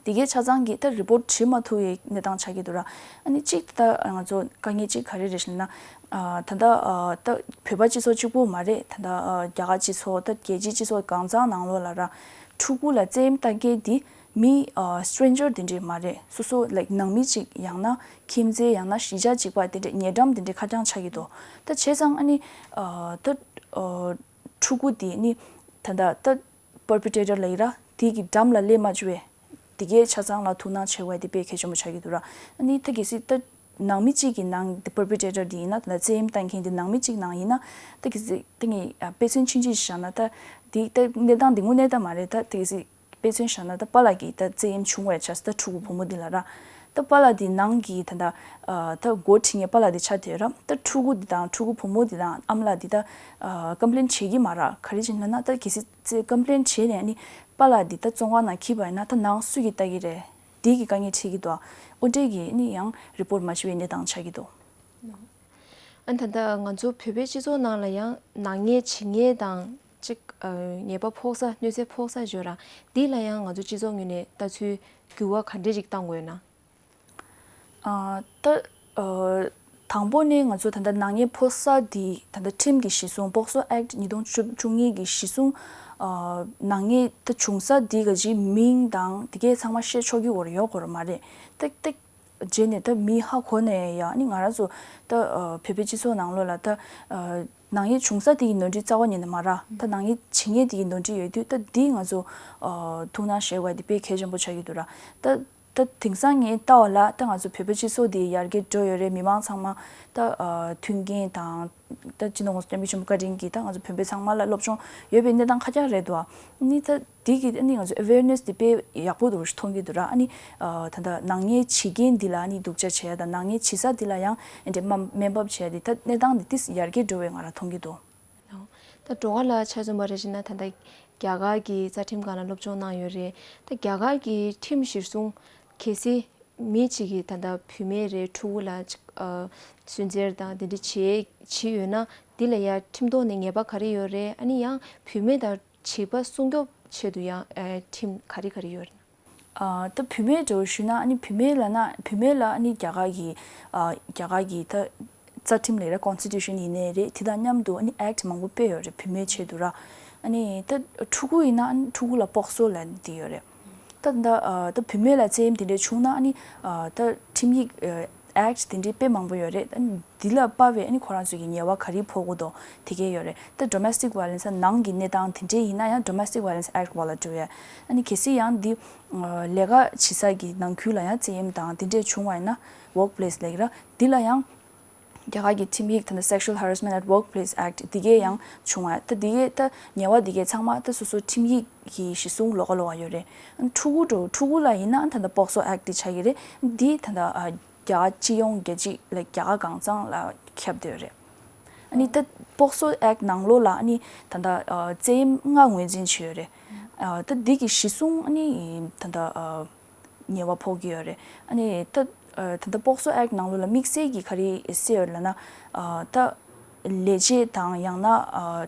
དེ་གའི་ཆ་ཚང་གིས་ད་རི་པོར་ཊི་བྲིས་མ་ཐུབ་པའི་གནས་སྟངས་ཆགས་ཀྱི་འདུག་ར། ཨ་ནི་གཅིག་ད་ང་ཚོ་དཀའ་ངལ་གཅིག་ག་རེ་རེད་ཟེར་ན། ཨ་ད་ལྟ་ཨ་ད་བོད་པ་སྤྱི་ཚོགས་གཅིག་པུ་མ་རེད། ད་ལྟ་ཨ་རྒྱ་གར་སྤྱི་ཚོགས་ད་རྒྱལ་སྤྱིའི་སྤྱི་ཚོགས་གང་ཚང་ནང་ལོགས་ལ་ར་ཕྲུ་གུ་ལ་བཙན་གཡེམ་བཏང་མཁན་འདི་མི་ཨ་སི་ཊེན་ཇར་དེ་འདྲས་མ་རེད། སོ་སོ་ལའིཀ་ནང་མི་གཅིག་ཡང་ན་ཁྱིམ་མཚེས་ཡང་ན་གཞིས་ཆགས་གཅིག་པ་དེ་འདྲས་ཉེ་འགྲམ་དེ་འདྲས་ཁ་རྐྱང་ཆགས་ཀྱི་འདུག་ད་བྱས་ཙང་ཨ་ནི་ཨ་ད་ཨ་ཕྲུ་གུ་དེ་ནི་ད་ལྟ་ད་པར་པི་ཊེ་ཊར་ལབ་ཀྱི་ར་དེ་གི་འགྲམ་ལ་སླེབས་མ་བཅུག་པའི་དེ་གའི་ཆ་ཚང་ལ་ཐུགས་སྣང་བྱེད་དགོས་དེ་དཔེ་གལ་ཆེན་པོ་ཆགས་ཀྱི་འདུག་ར། ཨ་ནི་ད་གལ་སྲིད་ད་ནང་མི་གཅིག་གི་ནང་དེ་པར་པི་ཊེ་ཊར་དེ་ཡིན་ན་ད་བཙན་གཡེམ་བཏང་མཁན་དེ་ནང་མི་གཅིག་ནང་ཡིན་ན་ད་གལ་སྲིད་ད་ངས་ཨ་དཔེ་མཚོན་ཆུང་ཆུང་ཞིག་བཞག་ན་ད་དེ་ད་གནས་སྟངས་དེ་དངོས་གནས་ད་མ་རེད། ད་ད་གལ་སྲིད་དཔེ་མཚོན་བཞག་ན་ད་པཱ་ལགས་ཀྱིས་ད་བཙན་གཡེམ་བྱུང་བའི་ཆ་ས་ད་ཕྲུ་གུ་བུ་མོ་འདི་ལ་ར་ད་པཱ་ལགས་དེ་ནང་གི་ད་ད་ཨ་ད་འགོ་ཁྲིད་མཁན་པཱ་ལགས་དེ་ཆགས་བསྡད་ཡོད་ར། ད་ཕྲུ་གུ་དེ་དང་ཕྲུ་གུ་བུ་མོ་དེ་དང་ཨ་མ་ལགས་དེ་ད་ཨ་ཀམ་པི་ལེན་བྱེད་ཀྱི་མ་ར། ག་རེ་བྱས་ན་ན་ད་གལ་སྲིད་ཙེ་ཀམ་པི་ལེན་བྱས་ནས་ནི་པཱ་ལགས་འདི་ད་བཙོན་ཁང་ནང་འཁྱེར་བ་ཡིན་ན་ད་ནང་སུ་གིས་ལྟ་གི་རེད། འདི་གི་དཀའ་ངལ་འཕྲད་ཀྱི་འདུག་འོ་འདྲས་ཀྱི་ནི་ཡང་རི་པོར་ཊི་མ་ཞུ་བའི་གནས་སྟངས་ཆགས་ཀྱི་འདུག་ཨ་ད་ལྟ་ང་ཚོ་བོད་པའི་སྤྱི་ཚོགས་ནང་ལ་ཡང་ནག་ཉེས་བྱེད་མཁན་དང་གཅིག་ཨ་ཉེས་པ་ཕོག་ས་གནོད་འཚེ་ཕོག་ས་ཡོད་ར། འདི་ལ་ཡང་ང་ཚོ་སྤྱི་ཚོགས་ངོས་ནས་ལྟ་ཚུལ་འགྱུར་བ་ག་འདྲས་ཅིག་གཏང་དགོས་ན། ཨ་ད་ཨ་དང་པོ་ནས་ང་ཚོ་ད་ལྟ་ནག་ཉེས་ཕོག་ས་འདི་ད་ལྟ་ཁྲིམས་ཀྱི་གཞི་བཟུང་པོག་སོ་ཨེཀ་ཊི་ཉིས་སྟོང་བཅུ་གཉིས་ཀྱི་གཞི་བཟུང་ཨ་ནག་ཉེས་ད་བྱུང་ས་འདི་ག་ཅིག་མིང་དང་དེ་གས་ཚང་མ་བཤད་ཆོག་གི་ཡོད་རེད་ཡོད་དགོས་རེད་མ་རེད། ཏག་ཏག་ རྗེས་ནས་ད་མི་ཧ་གོ་ནས་ཡང་ནི་ང་རང་ཚོ་ད་ཨ་བོད་པའི་སྤྱི་ཚོགས་ནང་ལོགས་ལ་ད་ཨ་ནག་ཉེས་བྱུང་ས་དེ་ཡི་ནོར་འཁྲུལ་རྩ་བ་ཉིད་ནས་མ་རེད། ད་ནག་ཉེས་བྱེད་མཁན་དེ་ཡི་ནོར་འཁྲུལ་ཡོད་དུས་ད་འདི་ང་ཚོ་ཨ་ཐུགས་སྣང་བཞེས་དགོས་དེ་དཔེ་གལ་ཆེན་པོ་ཆགས་ཀྱི་འདུག་ར། ད་ད་དེང་སང་ངས་ལྟ་བ་ལ་ད་ང་ཚོ་བོད་པའི་སྤྱི་ཚོགས་འདི་ཡར་རྒྱས་འགྲོ་ཡོད་རེད། མི་མང་ཚང་མ་ད་ཨ་མཐུན་རྐྱེན་དང་ད་སྤྱི་ནོར་༸གོང་ས་༸སྐྱབས་མགོན་ཆེན་པོ་བཀའ་དྲིན་གྱིས་ད་ང་ཚོ་བོད་པ་ཚང་མ་ལ་སློབ་སྦྱོང་ཡོད་པའི་གནས་སྟངས་ཁ་ཁྱག་རེད་འདུག་ཨ་ནི་ད་འདི་གི་ཨ་ནི་ང་ཚོ་awareness་འདི་དཔེ་ཡག་པོ་འདུག་མཐོང་གི་འདུག་ར། ཨ་ནི་ཨ་ད་ལྟ་ནག་ཉེས་བྱེད་མཁན་འདི་ལ་ཨ་ནི་སྡུག་ཅག་བྱེད་ཡ་དང་ནག་ཉེས་བྱེད་ས་འདི་ལ་ཡང་ཨེ་འདྲ་དམའ་དམའ་འབེབས་བྱེད་ཡ་འདི་ད་གནས་སྟངས་འདི་ཏིས་ཡར་རྒྱས་འགྲོ་བའི་ང་རང་མཐོང་གི་འདུག་ད་འགྲོ་བ་ལ་ཆ་མཚོན་པ་རེ་བྱས་ན་ད་ལྟ་རྒྱ་གར་གྱི་རྩ་ཁྲིམས་སྒང་ལ་སློབ་སྦྱོང་གནང་ཡོད་རེད། ད་རྒྱ་གར་གྱི་ཁྲིམས་གཞིར་བཟུང་གལ་སྲིད་མི་གཅིག་གིས་ད་ལྟ་བུད་མེད་རེད་ཕྲུ་གུ་ལ་ཅིག་ཨ་སུན་གཙེར་དང་དེ་འདྲ་བྱེད་བྱེད་ཡོད་ན་འདི་ལ་ཡང་ཁྲིམས་ཐོག་ནས་ཉེས་པ་ག་རེ་ཡོད་རེད། ཨ་ནི་ཡང་བུད་མེད་དང་བྱིས་པ་སྲུང་སྐྱོབ་ཆེད་དུ་ཡང་ཨ་ཁྲིམས་ག་རེ་ག་རེ་ཡོད་རེད། ཨ་ད་བུད་མེད་འདྲ་བོ་ཞུས་ན་ཨ་ནི་བུད་མེད་ལབ་ན་བུད་མེད་ལ་ཨ་ནི་རྒྱ་གར་གྱི་ཨ་རྒྱ་གར་གྱི་ད་རྩ་ཁྲིམས་ལབ་ར་constitution་ཡིན་ནའི་རེད། དེ་དང་མཉམ་དུ་ཨ་ནི་act་མང་པོ་སྤེལ་ཡོད་རེད་བུད་མེད་ཆེད་དུ་ར། ཨ་ནི་ད་ཕྲུ་གུ་ཡིན་ན་ཨ་ནི་ཕྲུ་གུ་ལ་སྤོག་སོ་ལབ་དེ་ཡོད་རེད། ད་ད་ཨ་ད་བུད་མེད་ལ་བཙན་གཡེམ་དེ་འདྲ་བྱུང་ན་ཨ་ནི་ཨ་ད་ཁྲིམས་ཡིག་ཨ་act་དེ་འདྲའི་དཔེ་མང་པོ་ཡོད་རེད། ཨ་ནི་འདི་ལ་དཔག་པའི་ཨ་ནི་ཁོ་རང་ཚོ་གི་ཉེས་པ་ག་རེ་ཕོག་གི་འདུག་དེ་གས་ཡོད་རེད། ད་domestic violence་ནང་གི་གནས་སྟངས་དེ་འདྲའི་ཡིན་ན་ཡང་domestic violence act་འོག་ལ་འགྲོ་ཡ། ཨ་ནི་གལ་སྲིད་ཡང་འདི་ལས་ཀ་བྱེད་ས་གི་ནང་ཁུལ་ལ་ཡང་བཙན་གཡེམ་དང་དེ་འདྲས་བྱུང་བ་ཡིན་ན་workplace་ལབ་ཀྱི་ར། འདི་ལ་ཡང་རྒྱ་གར་གྱི་ཁྲིམས་ཡིག་ད་ལྟ་Sexual Harassment at Workplace Act་འདི་གས་ཡང་བྱུང་བ། ད་འདི་གས་ད་ཉེས་པ་འདི་གས་ཚང་མ་ད་སོ་སོ་ཁྲིམས་ཡིག་གི་གཞི་བཟུང་ལོགས་ཀ་ལོགས་ཀ་ཡོད་རེད། ཕྲུ་གུ་འགྲོ་ཕྲུ་གུ་ལ་ཡིན་ན་ད་ལྟ་POCSO Act་འདི་ཆགས་ཀྱི་རེད། འདི་ད་ལྟ་རྒྱ་གར་སྤྱི་ཡོངས་རྒྱལ་སྤྱི་ལ་རྒྱ་གར་གང་ཚང་ལ་ཁྱབ་བསྡད་ཡོད་རེད། ཨ་ནི་ད་POCSO Act་ནང་ལོགས་ལ་ཨ་ནི་ད་ལྟ་བཙན་གཡེམ་ལྔ་ངོས་འཛིན་བྱས་ཡོད་རེད། ད་འདི་གི་གཞི་བཟུང་ཨ་ནི་ད་ལྟ་ཉེས་པ་ཕོག་གི་ཡོད་རེད། ཨ་ནི་ད་ད་ལྟ་POCSO Act་ནང་ལོགས་ལ་དམིགས་བསལ་གྱི་ག་རེ་གསལ་ཡོད་ལབ་ན་ད་ལས་བྱེད་དང་ཡང་ན་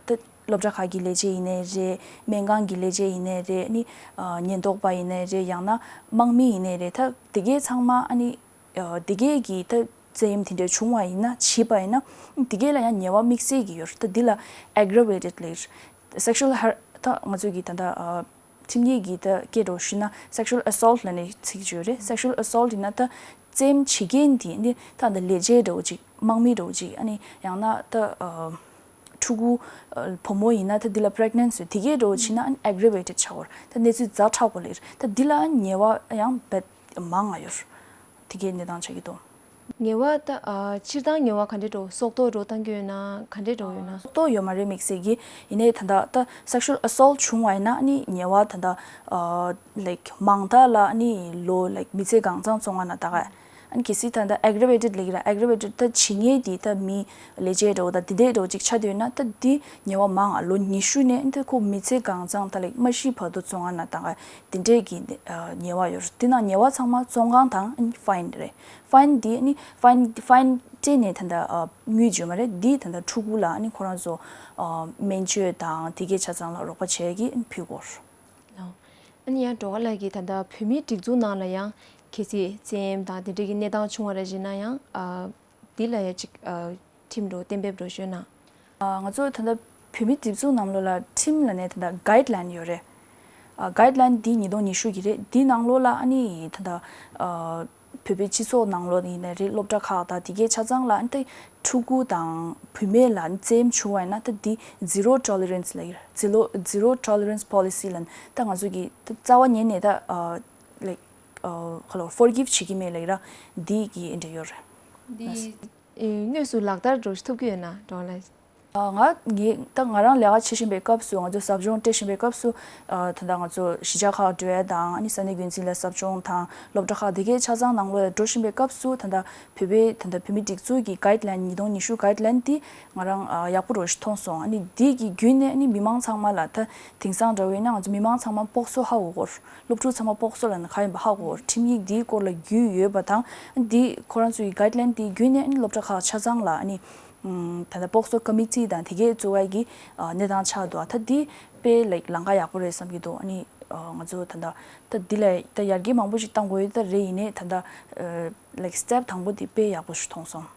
ད་སློབ་གྲྭ་ཁག་གི་ལས་བྱེད་ཡིན་ནའི་རེད། སྨན་ཁང་གི་ལས་བྱེད་ཡིན་ནའི་རེད། ཨ་ནི་ཉེན་རྟོག་པ་ཡིན་ནའི་རེད། ཡང་ན་དམག་མི་ཡིན་ནའི་རེད། ད་དེ་གས་ཚང་མ་ཨ་ནི་ཨ་དེ་གས་ཀྱི་ད་བཙན་གཡེམ་དེ་འདྲ་བྱུང་བ་ཡིན་ན་བྱིས་པ་ཡིན་ན་དེ་གས་ལ་ཡང་ཉེས་པ་དམིགས་བསལ་གྱི་ཡོད་རེད། ད་འདི་ལ་aggravated་ལབ་sexual har- ད་ང་ཚོ་གི་ད་ད་ཨ་ཁྲིམས་ཡིག་གི་ད་སྐད་འགྲོ་ཞུས་ན་sexual assault་ལབ་ནས་ཚིག་ཅིག་ཡོད་རེད། sexual assault་ཡིན་ན་ད་བཙན་གཡེམ་བྱེད་མཁན་དེ་ནི་ད་ད་ལས་བྱེད་འདྲ་བོ་ཅིག་དམག་མི་འདྲ་བོ་ཅིག་ཨ་ནི་ཡང་ན་ད་ཨ་ཕྲུ་གུ་ཨ་བུ་མོ་ཡིན་ན་ད་འདི་ལ་pregnancy་དེ་གས་འདྲ་བོ་ཕྱིན་ན་ཨ་ནི་aggravated་ཆགས་ཡོད་རེད། ད་གནས་ཚུལ་ཛ་དྲག་པོ་ལ་ཡོད་རེད། ད་འདི་ལ་ཉེས་པ་ཡང་རྦད་མང་ང་ཡོད་རེད། དེ་གས་གནས་སྟངས་ཆགས་ཀྱི་འདུག་ཉེས་པ་ད་ཨ་སྤྱིར་བཏང་ཉེས་པ་ག་འདྲས་འགྲོ་སྲོག་ཐོག་འགྲོ་བཏང་གི་ཡོད་ན་ག་འདྲས་འགྲོ་ཡོད་ན། སྲོག་ཐོག་ཡོད་མ་རེད་དམིགས་བསལ་གྱི། ཡིན་ནའི་ད་ལྟ་ད་sexual assault་བྱུང་བ་ཡིན་ན་ཨ་ནི་ཉེས་པ་ད་ལྟ་ཨ་like་མང་དག་ལ་ཨ་ནི་ལོ་like་མི་ཚེ་གང་ཚང་བཙོན་ཁང་ནང་ད་ག་ཨ་ནི་གལ་སྲིད་ད་ལྟ་aggravated་ལབ་ཀྱི་ར། aggravated་ད་བྱེད་མཁན་དེ་ད་མི་ལས་བྱེད་འདྲ་བོ་ད་དེ་འདྲས་འདྲ་བོ་ཅིག་ཆགས་བསྡད་ཡོད་ན་ད་འདི་ཉེས་པ་མང་ང་ལོ་ཉི་ཤུ་ནས་ཨ་ནི་ད་ཁོ་མི་ཚེ་གང་ཚང་ད་like་མ་ཤི་བར་དུ་བཙོན་ཁང་ནང་ད་ག་དེ་འདྲས་ཀྱི་ཨ་ཉེས་པ་ཡོད་རེད། དེ་ནང་ཉེས་པ་ཚང་མ་བཙོན་ཁང་དང་ཨ་ནི་fine་རེད། fine་འདི་ནི་fine fine་སྤྲད་ནས་ད་ལྟ་ཨ་དངུལ་བརྗོད་མ་རེད། འདི་ད་ལྟ་ཕྲུ་གུ་ལ་ཨ་ནི་ཁོ་རང་ཚོ་ཨ་སྨན་བཅོས་དང་དེ་གའི་ཆ་ཚང་ལ་རོགས་པ་བྱེད་ཀྱི་ཨ་ནི་ཕུལ་དགོས། ཨ་ནི་ཡང་སྒྲོལ་དཀར་ལགས་ཀྱིས་ད་ལྟ་བོད་མིའི་སྒྲིག་འཛུགས་ནང་ལ་ཡང་གལ་སྲིད་བཙན་གཡེམ་དང་དེ་འདྲ་གི་གནས་སྟངས་བྱུང་བ་རེ་བྱས་ན་ཡང་ཨ་འདི་ལ་ཡང་ཅིག་ཨ་ཁྲིམས་འགྲོ་གཏན་འབེབས་འགྲོ་ཤོད་ན། ཨ་ང་ཚོ་ད་ལྟ་བོད་མིའི་སྒྲིག་འཛུགས་ནང་ལོགས་ལ་ཁྲིམས་ལ་ནས་ད་ལྟ་guideline་ཡོད་རེད། ཨ་guideline་འདི་ཉིས་སྟོང་ཉི་ཤུ་གི་རེད། འདི་ནང་ལོགས་ལ་ཨ་ནི་ད་ལྟ་ཨ་བོད་པའི་སྤྱི་ཚོགས་ནང་ལོགས་ཡིན་ནའི་རེད། སློབ་གྲྭ་ཁག་དང་དེ་གའི་ཆ་ཚང་ལ་ཨ་ནི་ད་ཕྲུ་གུ་དང་བུད་མེད་ལ་བཙན་གཡེམ་བྱུང་བ་ཡིན་ན་ད་འདི་zero tolerance་ལབ་ཀྱི་རེད། zero zero tolerance policy་ལབ་ནས་ད་ང་ཚོ་གི་ད་རྩ་བ་ཉིད་ནས་ད་ཨ་like་ཨ་ག་ལབ་forgive་བྱེད་ཀྱི་མེད་ལབ་ཀྱི་ར། འདི་གི་ཨེ་འདྲ་ཡོད་རེད། འདི་ཨེ་དངོས་སུ་ལག་བསྟར་འགྲོ་ཐུབ་ཀྱི་ཡོད་ན་སྒྲོལ་དཀར་ལགས། ཨ་ང་ངས་ད་ང་རང་ལས་ཀ་བྱེད་བཞིན་པའི་སྐབས་སུ་ང་ཚོ་ཟབ་སྦྱོང་སྤྲད་བཞིན་པའི་སྐབས་སུ་ཨ་ད་ལྟ་ང་ཚོ་གཞིས་ཆགས་ཁག་འགྲོ་ཡ་དང་ཨ་ནི་ས་གནས་འགོ་འཛིན་ལ་ཟབ་སྦྱོང་དང་སློབ་གྲྭ་ཁག་དེ་གའི་ཆ་ཚང་ནང་ལོགས་ལ་འགྲོ་བཞིན་པའི་སྐབས་སུ་ད་ལྟ་བོད་པའི་ད་ལྟ་བོད་མི་སྒྲིག་འཛུགས་ཀྱི་guideline་ཉིས་སྟོང་ཉི་ཤུ་guideline་དེ་ང་རང་ཨ་ཡག་པོ་རུ་ཞིག་མཐོང་སོང་། ཨ་ནི་འདི་གི་བརྒྱུད་ནས་ཨ་ནི་མི་མང་ཚང་མ་ལ་ད་དེང་སང་འདྲ་བོ་ཡིན་ན་ང་ཚོ་མི་མང་ཚང་མ་སྤོག་སོ་ཧ་གོ་གོ་རེད། སློབ་ཕྲུག་ཚང་མ་སྤོག་སོ་ལབ་ན་ག་ཡིན་པ་ཧ་གོ་གོ་རེད། ཁྲིམས་ཡིག་འདིའི་སྐོར་ལ་རྒྱུས་ཡོད་པ་དང་འདི་ཁོ་རང་ཚོའི་guideline་འདི་བརྒྱུད་ནས་ཨ་ནི་སློབ་གྲྭ་ཁག་ཆ་ཚང་ལ་ཨ་ནི་ད་ལྟ་སྤོག་སོ་committee་དང་དེ་གའི་བཙུགས་ཡ་གི་ཨ་གནས་སྟངས་ཆགས་འདུག་ད་འདི་དཔེ་like་ལམ་ཁ་ཡག་པོ་རེད་བསམ་གྱི་འདུག་ཨ་ནི་ཨ་ང་ཚོ་ད་ལྟ་ད་འདི་ལ་ད་ཡར་རྒྱས་མང་པོ་ཞིག་གཏང་དགོས་ཡོད་ད་རེད། ཡིན་ནའི་ད་ལྟ་ཨ་like་step་དང་པོ་འདི་དཔེ་ཡག་པོ་ཞིག་མཐོང་སོང་།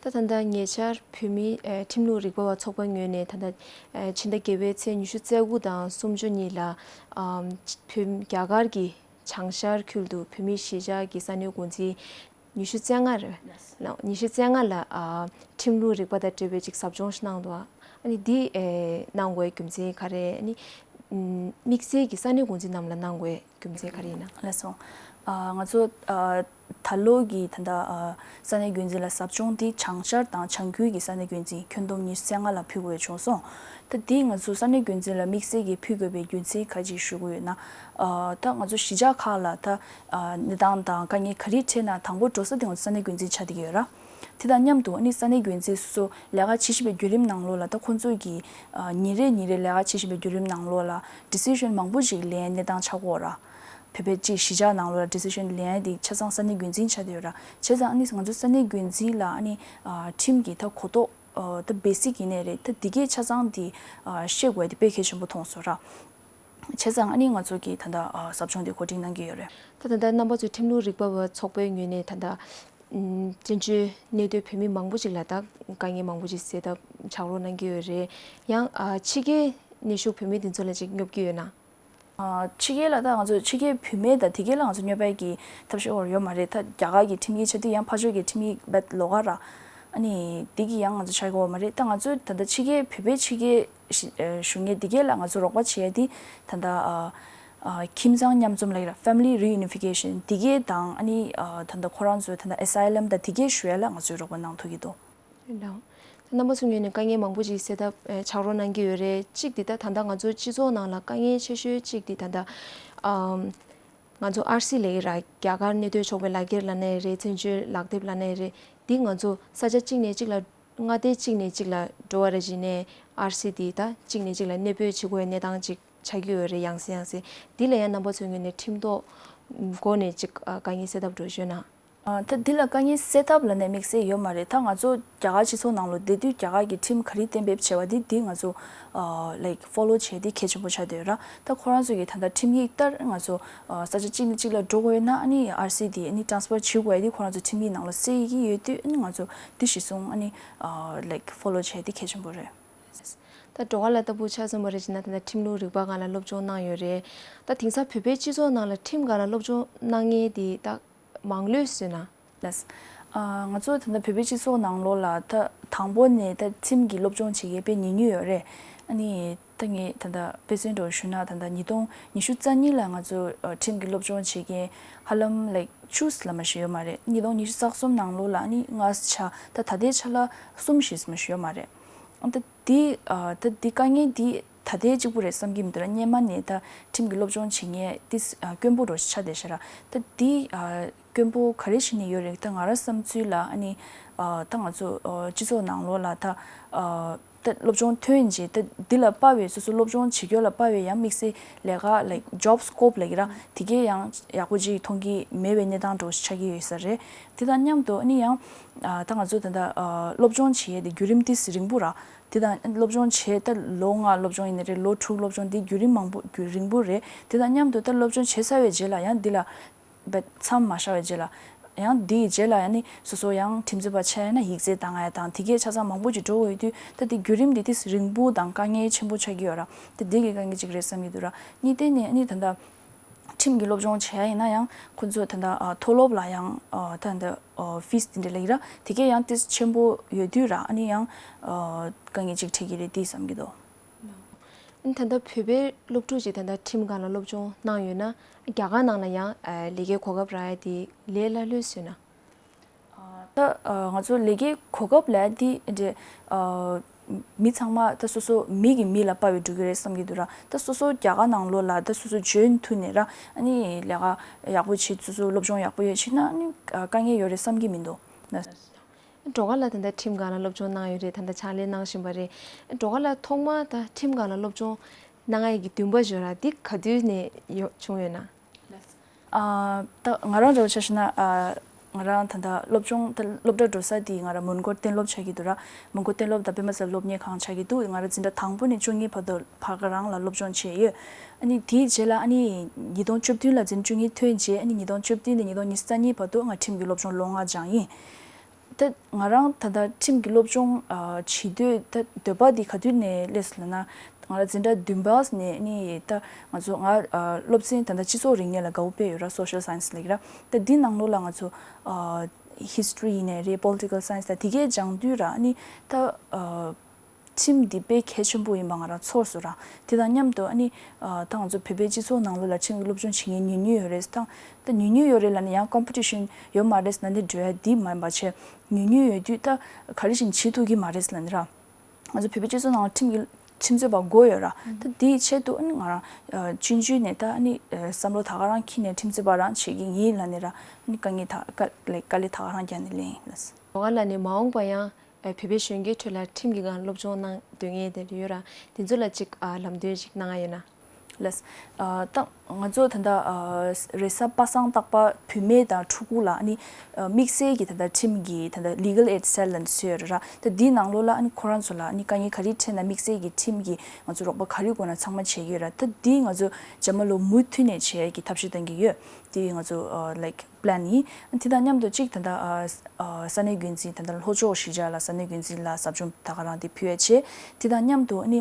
ད་ད་ལྟ་ཉེ་ཆར་བོད་མིའི་ཨ་ཁྲིམས་ལུགས་རིག་པ་བ་ཚོགས་པའི་ངོས་ནས་ད་ལྟ་ཨ་ཕྱི་ཟླ་བརྒྱད་པའི་ཚེས་ཉི་ཤུ་རྩ་དགུ་དང་སུམ་ཅུ་གཉིས་ལ་ཨམ་བོད་རྒྱ་གར་གྱི་ བྱང་ཤར་ཁུལ་དུ་བོད་མིའི་གཞིས་ཆགས་ཀྱི་ས་གནས་འགོ་འཛིན་ཉི་ཤུ་རྩ་ལྔ་རེད། ལགས། ཉི་ཤུ་རྩ་ལྔ་ལ་ཨ་ཁྲིམས་ལུགས་རིག་པ་དང་འབྲེལ་བའི་ཅིག་ཟབ་སྦྱོང་ཞིག་གནང་འདུག་ཨ་ནི་འདི་ཨེ་གནང་དགོས་རྒྱུ་མཚན་ག་རེ། ཨ་ནི་ཨམ་དམིགས་བསལ་གྱི་ས་གནས་འགོ་འཛིན་རྣམས་ལ་གནང་དགོས་རྒྱུ་མཚན་ག་རེ་ཡིན་ན། ལགས་སོ། ཨ་ང་ཚོ་ཨ་ད་ལོ་གི་ད་ལྟ་ཨ་ས་གནས་འགོ་འཛིན་ལ་ཟབ་སྦྱོང་འདི་བྱང་ཤར་དང་བྱང་ཁུལ་གྱི་ས་གནས་འགོ་འཛིན་ཁྱོན་བསྡོམས་ཉི་ཤུ་རྩ་ལྔ་ལ་ཕུལ་དགོས་བྱུང་སོང་། ད་འདི་ང་ཚོ་ས་གནས་འགོ་འཛིན་ལ་དམིགས་བསལ་གྱི་ཕུལ་དགོས་པའི་རྒྱུ་མཚན་ག་ཅིག་ཞུ་དགོས་ཡོད་ན། ཨ་ད་ང་ཚོ་གཞིས་ཆགས་ཁག་ལ་ད་ཨ་གནས་སྟངས་དང་དཀའ་ངལ་ག་རེ་འཕྲད་ན་དང་པོ་འགྲོ་ས་དེ་ང་ཚོ་ས་གནས་འགོ་འཛིན་ཆགས་བསྡད་ཀྱི་ཡོད་ར། དེ་དང་མཉམ་དུ་ཨ་ནི་ས་གནས་འགོ་འཛིན་སོ་སོ་ལས་ཀ་བྱེད་བཞིན་པའི་བརྒྱུད་རིམ་ནང་ལོགས་ལ་ད་ཁོང་ཚོ་གིས་ཨ་ཉིན་རེ་ཉིན་རེ་ལས་ཀ་བྱེད་བཞིན་པའི་བརྒྱུད་རིམ་ནང་ལོགས་ལ་ཌི་སི་ཤན་མང་པོ་ཞིག་ལེན་གནས་སྟངས་ཆགས་ཀྱི་ཡོད་ར། བོད་པའི་སྤྱིའི་གཞིས་ཆགས་ནང་ལོགས་ལ་ཌི་སི་ཤན་ལེན་ཡ་དེ་ཆ་ཚང་ས་གནས་འགོ་འཛིན་ཆགས་བསྡད་ཡོད་ར། བྱས་ཙང་ཨ་ནི་ང་ཚོ་ས་གནས་འགོ་འཛིན་ལ་ཨ་ནི་ཨ་ཁྲིམས་ཀྱི་ད་གོ་རྟོགས་ཨ་ད་བེ་སིག་ཡིན་ནའི་རེད། ད་འདི་གའི་ཆ་ཚང་དེ་ཨ་ཤེས་དགོས་ཡ་དེ་དཔེ་གལ་ཆེན་པོ་མཐོང་སོང་ར། བྱས་ཙང་ཨ་ནི་ང་ཚོ་གིས་ད་ལྟ་ཨ་ཟབ་སྦྱོང་དེ་གོ་སྒྲིག་གནང་གི་ཡོད་རེད། ད་ད་ལྟ་རྣམ་པ་ཚོས་ཁྲིམས་ལུགས་རིག་པ་བ་ཚོགས་པའི་ངོས་ནས་ད་ལྟ་ཨམ་བཙན་བྱོལ་གནས་སྡོད་བོད་མི་མང་པོ་ཞིག་ལ་ད་དཀའ་ངལ་མང་པོ་ཞིག་སེལ་ཐབས་ཕྱག་རོགས་གནང་གི་ཡོད་རེད། ཡང་ཨ་ཕྱི་རྒྱལ་གནས་བཞུགས་བོད་མི་དེ་ཚོ་ལ་ཅིག་སྙོབ་ཀྱི་ཡོད་ན། ཨ་ཕྱི་རྒྱལ་ལ་ད་ང་ཚོ་ཕྱི་རྒྱལ་བུད་མེད་དང་དེ་གའི་ལ་ང་ཚོ་སྙོབ་པའི་གི་ཐབས་ཤེས་འོར་ཡོད་མ་རེད། ད་རྒྱ་གར་གྱི་ཁྲིམས་ཡིག་ཆ་དུས་ཡང་ཕར་ཕྱོགས་ཀྱི་ཁྲིམས་ཡིག་རྦད་ལོགས་ཀ་ར། ཨ་ནི་དེ་གི་ཡང་ང་ཚོ་ཆ་གི་འོར་མ་རེད། ད་ང་ཚོ་ད་ལྟ་ཕྱི་རྒྱལ་བོད་པའི་ཕྱི་རྒྱལ་ཞི་ཨ་བཞུགས་མཁན་དེ་གའི་ལ་ང་ཚོ་རོགས་པ་བྱེད་ཡ་དེ་ད་ལྟ་ཨ་ཨ་ཁྱིམ་ཚང་མཉམ་འཛོམས་ལ་ཡིན་ར། Family Reunification དེ་གའི་དང་ཨ་ནི་ཨ་ད་ལྟ་ཁོ་རང་ཚོ་ད་ལྟ་Asylum དང་དེ་གའི་ཞུ་ཡ་ལ་ང་ཚོས་རོགས་པ་གནང་ཐུབ་ཀྱི་འདུག་ལགས། རྣམ་པ་ཚོའི་ངོས་ནས་དཀའ་ངལ་མང་པོ་ཞིག་སེལ་ཐབས་ཨེ་ཕྱག་རོགས་གནང་གི་ཡོད་རེད། གཅིག་འདི་ད་ད་ལྟ་ང་ཚོ་སྤྱི་ཚོགས་ནང་ལ་དཀའ་ངལ་ཆེ་ཤོས་གཅིག་འདི་ད་ལྟ་ཨམ་ང་ཚོ་ཨར་སི་ལབ་ཀྱི་ར། རྒྱ་གར་གནས་སྡོད་ཆོག་པའི་ལག་འཁྱེར་ལབ་ནའི་རེད། བཙན་བྱོལ་ལག་དེབ་ལབ་ནའི་རེད། འདི་ང་ཚོ་ས་ཆ་གཅིག་ནས་གཅིག་ལ་མངའ་སྡེ་གཅིག་ནས་གཅིག་ལ་འགྲོ་བ་རེད། བྱས་ནས་ཨར་སི་འདི་ད་གཅིག་ནས་གཅིག་ལ་གནས་སྤོས་བྱེད་དགོས་པའི་གནས་སྟངས་ཅིག་ཆགས་ཀྱི་ཡོད་རེད། ཡང་སེ་ཡང་སེ་འདི་ལ་ཡང་རྣམ་པ་ཚོའི་ངོས་ནས་ཁྲིམས་ཐོག་སྒོ་ནས་ཅིག་ཨ་དཀའ་ངལ་སེལ་ཐབས་འགྲོ་ཤོད་ན། ཨ་ད་འདི་ལ་དཀའ་ངལ་སེལ་ཐབས་ལབ་ནས་དམིགས་བསལ་ཡོད་མ་རེད། ད་ང་ཚོ་རྒྱ་གར་སྤྱི་ཚོགས་ནང་ལོགས་བསྡད་དུས་རྒྱ་གར་གྱི་ཁྲིམས་ག་རེ་གཏན་འབེབས་བྱས་པ་དེ་འདི་ང་ཚོ་ཨ་like follow བྱས་དེ་གལ་ཆེན་པོ་ཆགས་བསྡད་ཡོད་ར། ད་ཁོ་རང་ཚོ་གི་ད་ལྟ་ཁྲིམས་ཡིག་ལྟར་ང་ཚོ་ཨ་ས་ཆ་གཅིག་ནས་གཅིག་ལ་འགྲོ་དགོས་ཡོད་ན་ཨ་ནི་ཨར་སི་དེ་ཨ་ནི་transfer བྱེད་དགོས་ཡ་དེ་ཁོ་རང་ཚོ་ཁྲིམས་ཡིག་ནང་ལ་གསལ་ཡི་གི་ཡོད་དུས་ཨ་ནི་ང་ཚོ་འདི་གཞི་བཟུང་ཨ་ནི་ཨ་like follow བྱས་དེ་གལ་ཆེན་པོ་རེད། ད་འགྲོ་ག་ལ་ལྟ་བུ་ཆ་མཚོན་པ་རེད་བྱས་ན་ད་ལྟ་ཁྲིམས་ལུགས་རིག་པ་སྒང་ལ་སློབ་སྦྱོང་གནང་ཡོད་རེད། ད་དེང་སང་བོད་པའི་སྤྱི་ཚོགས་ནང་ལ་ཁྲིམས་སྒང་ལ་སློབ་སྦྱོང་གནང་མཁན་དེ་ད་མང་ལོས་ཟེར་ན། ལགས། ཨ་ང་ཚོ་ད་ལྟ་བོད་པའི་སྤྱི་ཚོགས་ནང་ལོགས་ལ་ད་དང་པོ་ནས་ད་ཁྲིམས་ཀྱི་སློབ་སྦྱོང་བྱེད་མཁན་དཔེ་ཉུང་ཉུང་ཡོད་རེད། ཨ་ནི་ད་ངས་ད་ལྟ་དཔེ་མཚོན་འདྲ་བོ་ཞུ་ན་ད་ལྟ་ཉིས་སྟོང་ཉི་ཤུ་རྩ་གཉིས་ལ་ང་ཚོ་ཨ་ཁྲིམས་ཀྱི་སློབ་སྦྱོང་བྱེད་མཁན་ཧ་ལམ་like བཅུ་ཙམ་ལས་མ་ཞིག་ཡོད་མ་རེད། ཉིས་སྟོང་ཉི་ཤུ་རྩ་གསུམ་ནང་ལོགས་ལ་ཨ་ནི་ལྔ་ཙམ་ཆགས། ད་ད་ལྟའི་ཆ་ལ་གསུམ་བཞི་ཙམ་ཞིག་ཡོད་མ་རེད། ཨ་ད་འདི་ཨ་ད་འདི་དཀའ་ངལ་འདི་ད་ལྟའི་གཅིག་པུ་རེད་བསམ་གྱི་མི་འདུག་ར། སྔོན་མ་ནས་ད་ཁྲིམས་ཀྱི་སློབ་སྦྱོང་བྱེད་མཁན་ཏིས་ཨ་དཀོན་པོ་འདྲ་ཞིག་ཆགས་བསྡད་ཤག་ར། ད་འདི་ཨ་དཀོན་པོ་ག་རེ་བྱས་ནས་ཡོད་རེད། ད་ང་རང་བསམ་ཚུལ་ལ་ཨ་ནི་ཨ་ད་ང་ཚོ་ཨ་སྤྱི་ཚོགས་ནང་ལོགས་ལ་ད་ཨ་ད་སློབ་སྦྱོང་ཐོན་རྗེས་ད་འདི་ལ་དཔའ་བའི་སོ་སོ་སློབ་སྦྱོང་བྱེད་རྒྱུ་ལ་དཔའ་བའི་ཡང་དམིགས་བསལ་ལས་ཀ་like job scope ལབ་ཀྱི་ར། དེ་གའི་ཡང་ཡག་པོ་ཅིག་མཐོང་གི་མེད་པའི་གནས་སྟངས་འདྲ་ཞིག་ཆགས་ཀྱི་ཡོད་ས་རེད། དེ་དང་མཉམ་དུ་ཨ་ནི་ཡང་ཨ་ད་ང་ཚོ་ད་ལྟ་ཨ་སློབ་སྦྱོང་བྱེད་ཡས་དེ་བརྒྱུད་རིམ་ཏིས་རིང་པོ་ར། དེ་དང་སློབ་སྦྱོང་བྱས་ད་ལོ་ལྔ་སློབ་སྦྱོང་ཡིན་ནའི་རེད། ལོ་དྲུག་སློབ་སྦྱོང་དེ་བརྒྱུད་རིམ་མང་པོ་བརྒྱུད་རིང་པོ་རེད། དེ་དང་མཉམ་དུ་ད་སློབ་སྦྱོང་བྱས་ཚར་བའི་རྗེས་ལ་ཡང་འདི་ལ་བད་མཚམས་མ་བཞག་པའི་རྗེས་ལ་ཡང་འདི་ཡི་རྗེས་ལ་ཡང་ནི་སོ་སོ་ཡང་ཁྲིམས་རྩོད་པ་ཆགས་ཡ་ན་ཡིག་ཚད་བཏང་ཡ་དང་དེ་གའི་ཆ་ཚང་མང་པོ་ཅིག་འགྲོ་དགོས་ཡོད་དུས་ད་དེ་བརྒྱུད་རིམ་དེ་ཏིས་རིང་པོ་དང་དཀའ་ངལ་ཆེན་པོ་ཆགས་ཀྱི་ཡོད་ར། དེ་འདི་གི་དཀའ་ངལ་ཅིག་རེད་བསམ་གྱི་འདུག་ར། གཉིས་དེ་ནས་ཨ་ནི་ད་ལྟ་ཁྲིམས་ཀྱི་སློབ་སྦྱོང་བྱེད་ཡ་ཡིན་ན་ཡང་ཁོ་ཚོ་ད་ལྟ་ཨ་མཐོ་སློབ་ལ་ཡང་ཨ་ད་ལྟ་ཨ་ཕིས་དེ་འདྲ་ལབ་ཀྱི་ར། དེ་གས་ཡང་ཏིས་ཆེན་པོ་ཡོད་དུས་ར་ཨ་ནི་ཡང་ཨ་དཀའ་ངལ་ཅིག་འཕྲད་ཀྱི་རེད་དེ་བསམ་གྱི་འདུག་ཨ་ནི་ད་ལྟ་བོད་པའི་སློབ་ཕྲུག་ཅིག་ད་ལྟ་ཁྲིམས་སྒང་ལ་སློབ་སྦྱོང་གནང་ཡོད་ན་རྒྱ་གར་ནང་ལ་ཡང་ཨ་ལས་ཀའི་གོ་སྐབས་རག་ཡ་དེ་ལས་སླ་ལོས་ཟེར་ན། ད་ང་ཚོ་ལས་ཀའི་གོ་སྐབས་ལ་དེ་འདྲ་མི་ཚང་མ་ད་སོ་སོ་མི་གི་མི་ལ་དཔའ་བའི་འགྲོ་གི་རེད་བསམ་གྱི་འདུག་ར། ད་སོ་སོ་རྒྱ་གར་ནང་ལོགས་ལ་ད་སོ་སོ་འཇོན་ཐུབ་ནས་ར་ཨ་ནི་ལས་ཀ་ཡག་པོ་བྱེད་སོ་སོ་སློབ་སྦྱོང་ཡག་པོ་ཡོད་བྱེད་ན་ཨ་ནི་དཀའ་ངལ་ཡོད་རེད་བསམ་གྱི་མི་འདུག་འགྲོ་ག་ལ་ད་ལྟ་ཁྲིམས་སྒང་ལ་སློབ་སྦྱོང་གནང་ཡོད་རེད། ད་ལྟ་ཕྱག་ལས་གནང་བཞིན་པ་རེད། འགྲོ་ག་ལ་ཐོག་མ་ད་ཁྲིམས་སྒང་ལ་སློབ་སྦྱོང་གནང་ཡ་གི་འདུན་པ་བྱུང་ར་འདི་ག་དུས་ནས་ཡོ་བྱུང་ཡོད་ན། ཨ་ད་ང་རང་འདྲ་བོ་ཆ་བཞག་ན་ཨ་ང་རང་ད་ལྟ་སློབ་སྦྱོང་ད་སློབ་གྲྭ་འགྲོ་ས་དེ་ང་རང་མོན་གྷོ་གཏན་སློབ་ཆགས་ཀྱི་འདུག་ར། མོན་གྷོ་གཏན་སློབ་དང་པད་མ་གསར་སློབ་གཉེར་ཁང་ཆགས་ཀྱི་འདུག་ང་རང་འཛིན་གྲྭ་དང་པོ་ནས་བཅུ་གཉིས་བར་དུ་བར་ག་རང་ལ་སློབ་སྦྱོང་བྱས་ཡོད། ཨ་ནི་དེའི་རྗེས་ལ་ཨ་ནི་ཉིས་སྟོང་བཅུ་བདུན་ལ་འཛིན་བཅུ་གཉིས་ཐོན་རྗེས་ཨ་ནི་ཉིས་སྟོང་བཅུ་བདུན་ནས་ཉིས་སྟོང་ཉི་ཤུ་རྩ་གཉིས་བར་དུ་ང་ཁྲིམས་ཀྱི་སློབ་སྦྱོང་ལོ་ལྔ་སྦྱངས་ཡིན། ད་ང་རང་ད་ལྟ་ཁྲིམས་ཀྱི་སློབ་སྦྱོང་ཨ་བྱེད་འདོད་ད་འདོད་པ་འདི་ག་དུས་ནས་སླེབས་སོང་ལབ་ན། ང་རང་འཛིན་གྲྭ་བདུན་པ་ནས་ནི་ད་ང་ཚོ་ང་ཨ་སློབ་ཚན་ད་ལྟ་སྤྱི་ཚོགས་རིག་གནས་ལ་དགའ་བོ་དཔེ་ཡོད་ར། Social Science ལབ་ཀྱི་ར། ད་འདི་ནང་ལོགས་ལ་ང་ཚོ་ཨ་History ཡིན་ནའི་རེད། Political Science ད་དེ་གའི་སྦྱང་དུས་ར་ནི་ད་ཨ་ཁྲིམས་འདི་དཔེ་གལ་ཆེན་པོ་ཡིན་པ་ང་རང་ཚོར་སོང་ར། དེ་དང་མཉམ་དུ་ཨ་ནི་ཨ་ད་ང་ཚོ་བོད་པའི་སྤྱི་ཚོགས་ནང་ལོགས་ལ་ཁྲིམས་ཀྱི་སློབ་སྦྱོང་བྱེད་མཁན་ཉུང་ཉུང་ཡོད་རེད། ད་ད་ཉུང་ཉུང་ཡོད་རེད་ལབ་ན་ཡང་competition ཡོད་མ་རེད་ཟེར་ན་འདི་འགྲོ་ཡ་འདི་མ་ཡིན་པ་བྱས། ཉུང་ཉུང་ཡོད་དུས་ད་ག་རེ་བཞིན་བྱེད་ཐུབ་ཀྱི་མ་རེད་ལབ་ནི་ར། ང་ཚོ་བོད་པའི་སྤྱི་ཚོགས་ནང་ཁྲིམས་ཀྱི་ཁྲིམས་རྩོད་པ་དགོས་ཡོད་ར། ད་དེའི་ཆེད་དུ་ཨ་ནི་ང་རང་ཨ་ཆུང་ཆུང་ནས་ད་ཨ་ནི་ཨ་བསམ་བློ་ད་ག་རང་འཁྱེར་ནས་ཁྲིམས་རྩོད་པ་རང་བྱེད་ཀྱི་ཡིན་ལབ་ནི་ར། ཨ་ནི་དཀའ་ངལ་ད་དཀའ་ལས་དཀའ་ལས་ད་ག་རང་རྒྱག་ནི་ལེན་ལ། ལོ་ག་ལ་ནི་མ་འོངས་པ་ཡང་ཨ་བོད་པའི་གཞོན་སྐྱེས་ཁྲོད་ལ་ཁྲིམས་ཀྱི་སྒང་སློབ་སྦྱོང་གནང་འདོད་མཁན་དེ་འདྲ་ཡོད་ར། དེ་ཚོ་ལ་ཅིག་ཨ་ལམ་སྟོན་ཅིག་གནང་ཡ་ཡོད་ན། ལགས། ཨ་ད་ང་ཚོ་ད་ལྟ་ཨ་རེས་གཟའ་པ་སངས་རྟག་པ་བུད་མེད་དང་ཕྲུ་གུ་ལ་ཨ་ནི་ཨ་དམིགས་བསལ་གྱི་ད་ལྟ་ཁྲིམས་ཀྱི་ད་ལྟ་Legal Aid Cell ལ་འདི་ཚོ་ཡོད་རེད་ར། ད་འདིའི་ནང་ལོགས་ལ་ཨ་ནི་ཁོ་རང་ཚོ་ལ་ཨ་ནི་དཀའ་ངལ་ག་རེ་འཕྲད་ན་དམིགས་བསལ་གྱི་ཁྲིམས་ཀྱི་ང་ཚོ་རོགས་པ་ག་རེ་དགོས་ན་ཚང་མ་བྱེད་ཀྱི་ཡོད་ར། ད་འདི་ང་ཚོ་རྗེས་མ་ལོ་མུ་མཐུད་ནས་བྱེད་ཡ་གི་ཐབས་ཤེས་གཏང་གི་ཡོད། དེ་ང་ཚོ་ཨ་like plan ཡིན། དེ་དང་མཉམ་དུ་གཅིག་ད་ལྟ་ཨ་ཨ་ས་གནས་འགོ་འཛིན་ད་ལྟ་ལྷོ་ཕྱོགས་གཞིས་ཆགས་ལ་ས་གནས་འགོ་འཛིན་ལ་ཟབ་སྦྱོང་ད་ག་རང་དེ་ཕུལ་ཡ་བྱེད། དེ་དང་མཉམ་དུ་ཨ་ནི་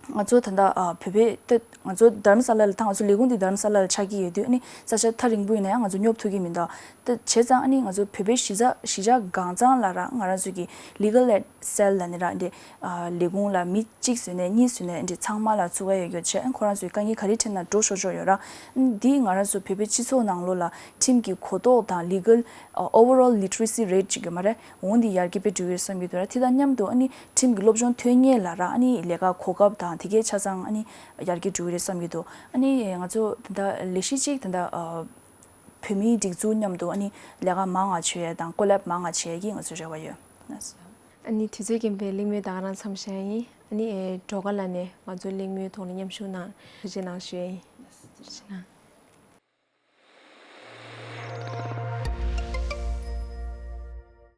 ང་ཚོ་ད་ལྟ་ཨ་བོད་པའི་ད་ང་ཚོ་དྷ་རམ་ས་ལ་ལ་ད་ང་ཚོ་ལས་ཁུངས་དེ་དྷ་རམ་ས་ལ་ལ་ཆགས་ཀྱི་ཡོད་དུས་ཨ་ནི་ས་ཆ་ཐག་རིང་པོ་ཡིན་ན་ཡང་ང་ཚོ་སྙོབ་ཐུབ་ཀྱི་མི་འདུག་ད་བྱས་ཙང་ཨ་ནི་ང་ཚོ་བོད་པའི་གཞིས་ཆགས་གཞིས་ཆགས་གང་ཚང་ལ་ར་ང་རང་ཚོ་གི་Legal Aid Cell ལབ་ནི་ར་འདི་ཨ་ལས་ཁུངས་ལ་མི་གཅིག་བཟོས་ནས་གཉིས་བཟོས་ནས་འདི་ཚང་མ་ལ་ཚུགས་ཀ་ཡོད་ཡོད་བྱས། ཁོ་རང་ཚོའི་དཀའ་ངལ་ག་རེ་འཕྲད་ན་འགྲོ་ཤོག་ཤོག་ཡོད་ར། འདི་ང་རང་ཚོ་བོད་པའི་སྤྱི་ཚོགས་ནང་ལོགས་ལ་ཁྲིམས་ཀྱི་གོ་རྟོགས་དང་Legal ཨ་Overall Literacy Rate ཅིག་ཡོད་མ་རེད། འོང་འདི་ཡར་རྒྱས་དཔེ་འགྲོ་གི་རེད་བསམ་གྱི་འདུག་ར། དེ་དང་མཉམ་དུ་ཨ་ནི་ཁྲིམས་ཀྱི་སློབ་སྦྱོང་ཐོན་མཁན་ལ་ར་ཨ་ནི་ལས་ཀ་གོ་སྐབས་དང་དེ་གའི་ཆ་ཚང་ཨ་ནི་ཡར་རྒྱས་འགྲོ་གི་རེད་བསམ་གྱི་འདུག་ཨ་ནི་ང་ཚོ་ད་ལྟ་ལས་གཞི་གཅིག་ད་ལྟ་ཨ་བོད་མིའི་སྒྲིག་འཛུགས་མཉམ་དུ་ཨ་ནི་ལས་ཀ་མང་ང་བྱེད་ཡ་དང་ཀོ་ལེབ་མང་ང་བྱེད་ཡ་གི་ང་ཚོ་རེ་བ་ཡོད། ཨ་ནི་དུས་ཚོད་རྐྱེན་པས་གླེང་མོལ་ད་ག་རང་མཚམས་བཞག་ཡིན། ཨ་ནི་ཨེ་སྒྲོལ་དཀར་ལགས་ནས་ང་ཚོའི་གླེང་མོལ་ཐོག་ལ་མཉམ་ཞུགས་གནང་ཐུགས་རྗེ་གནང་ཞུ་ཡ་ཡིན། ཐུགས་རྗེ་གནང་།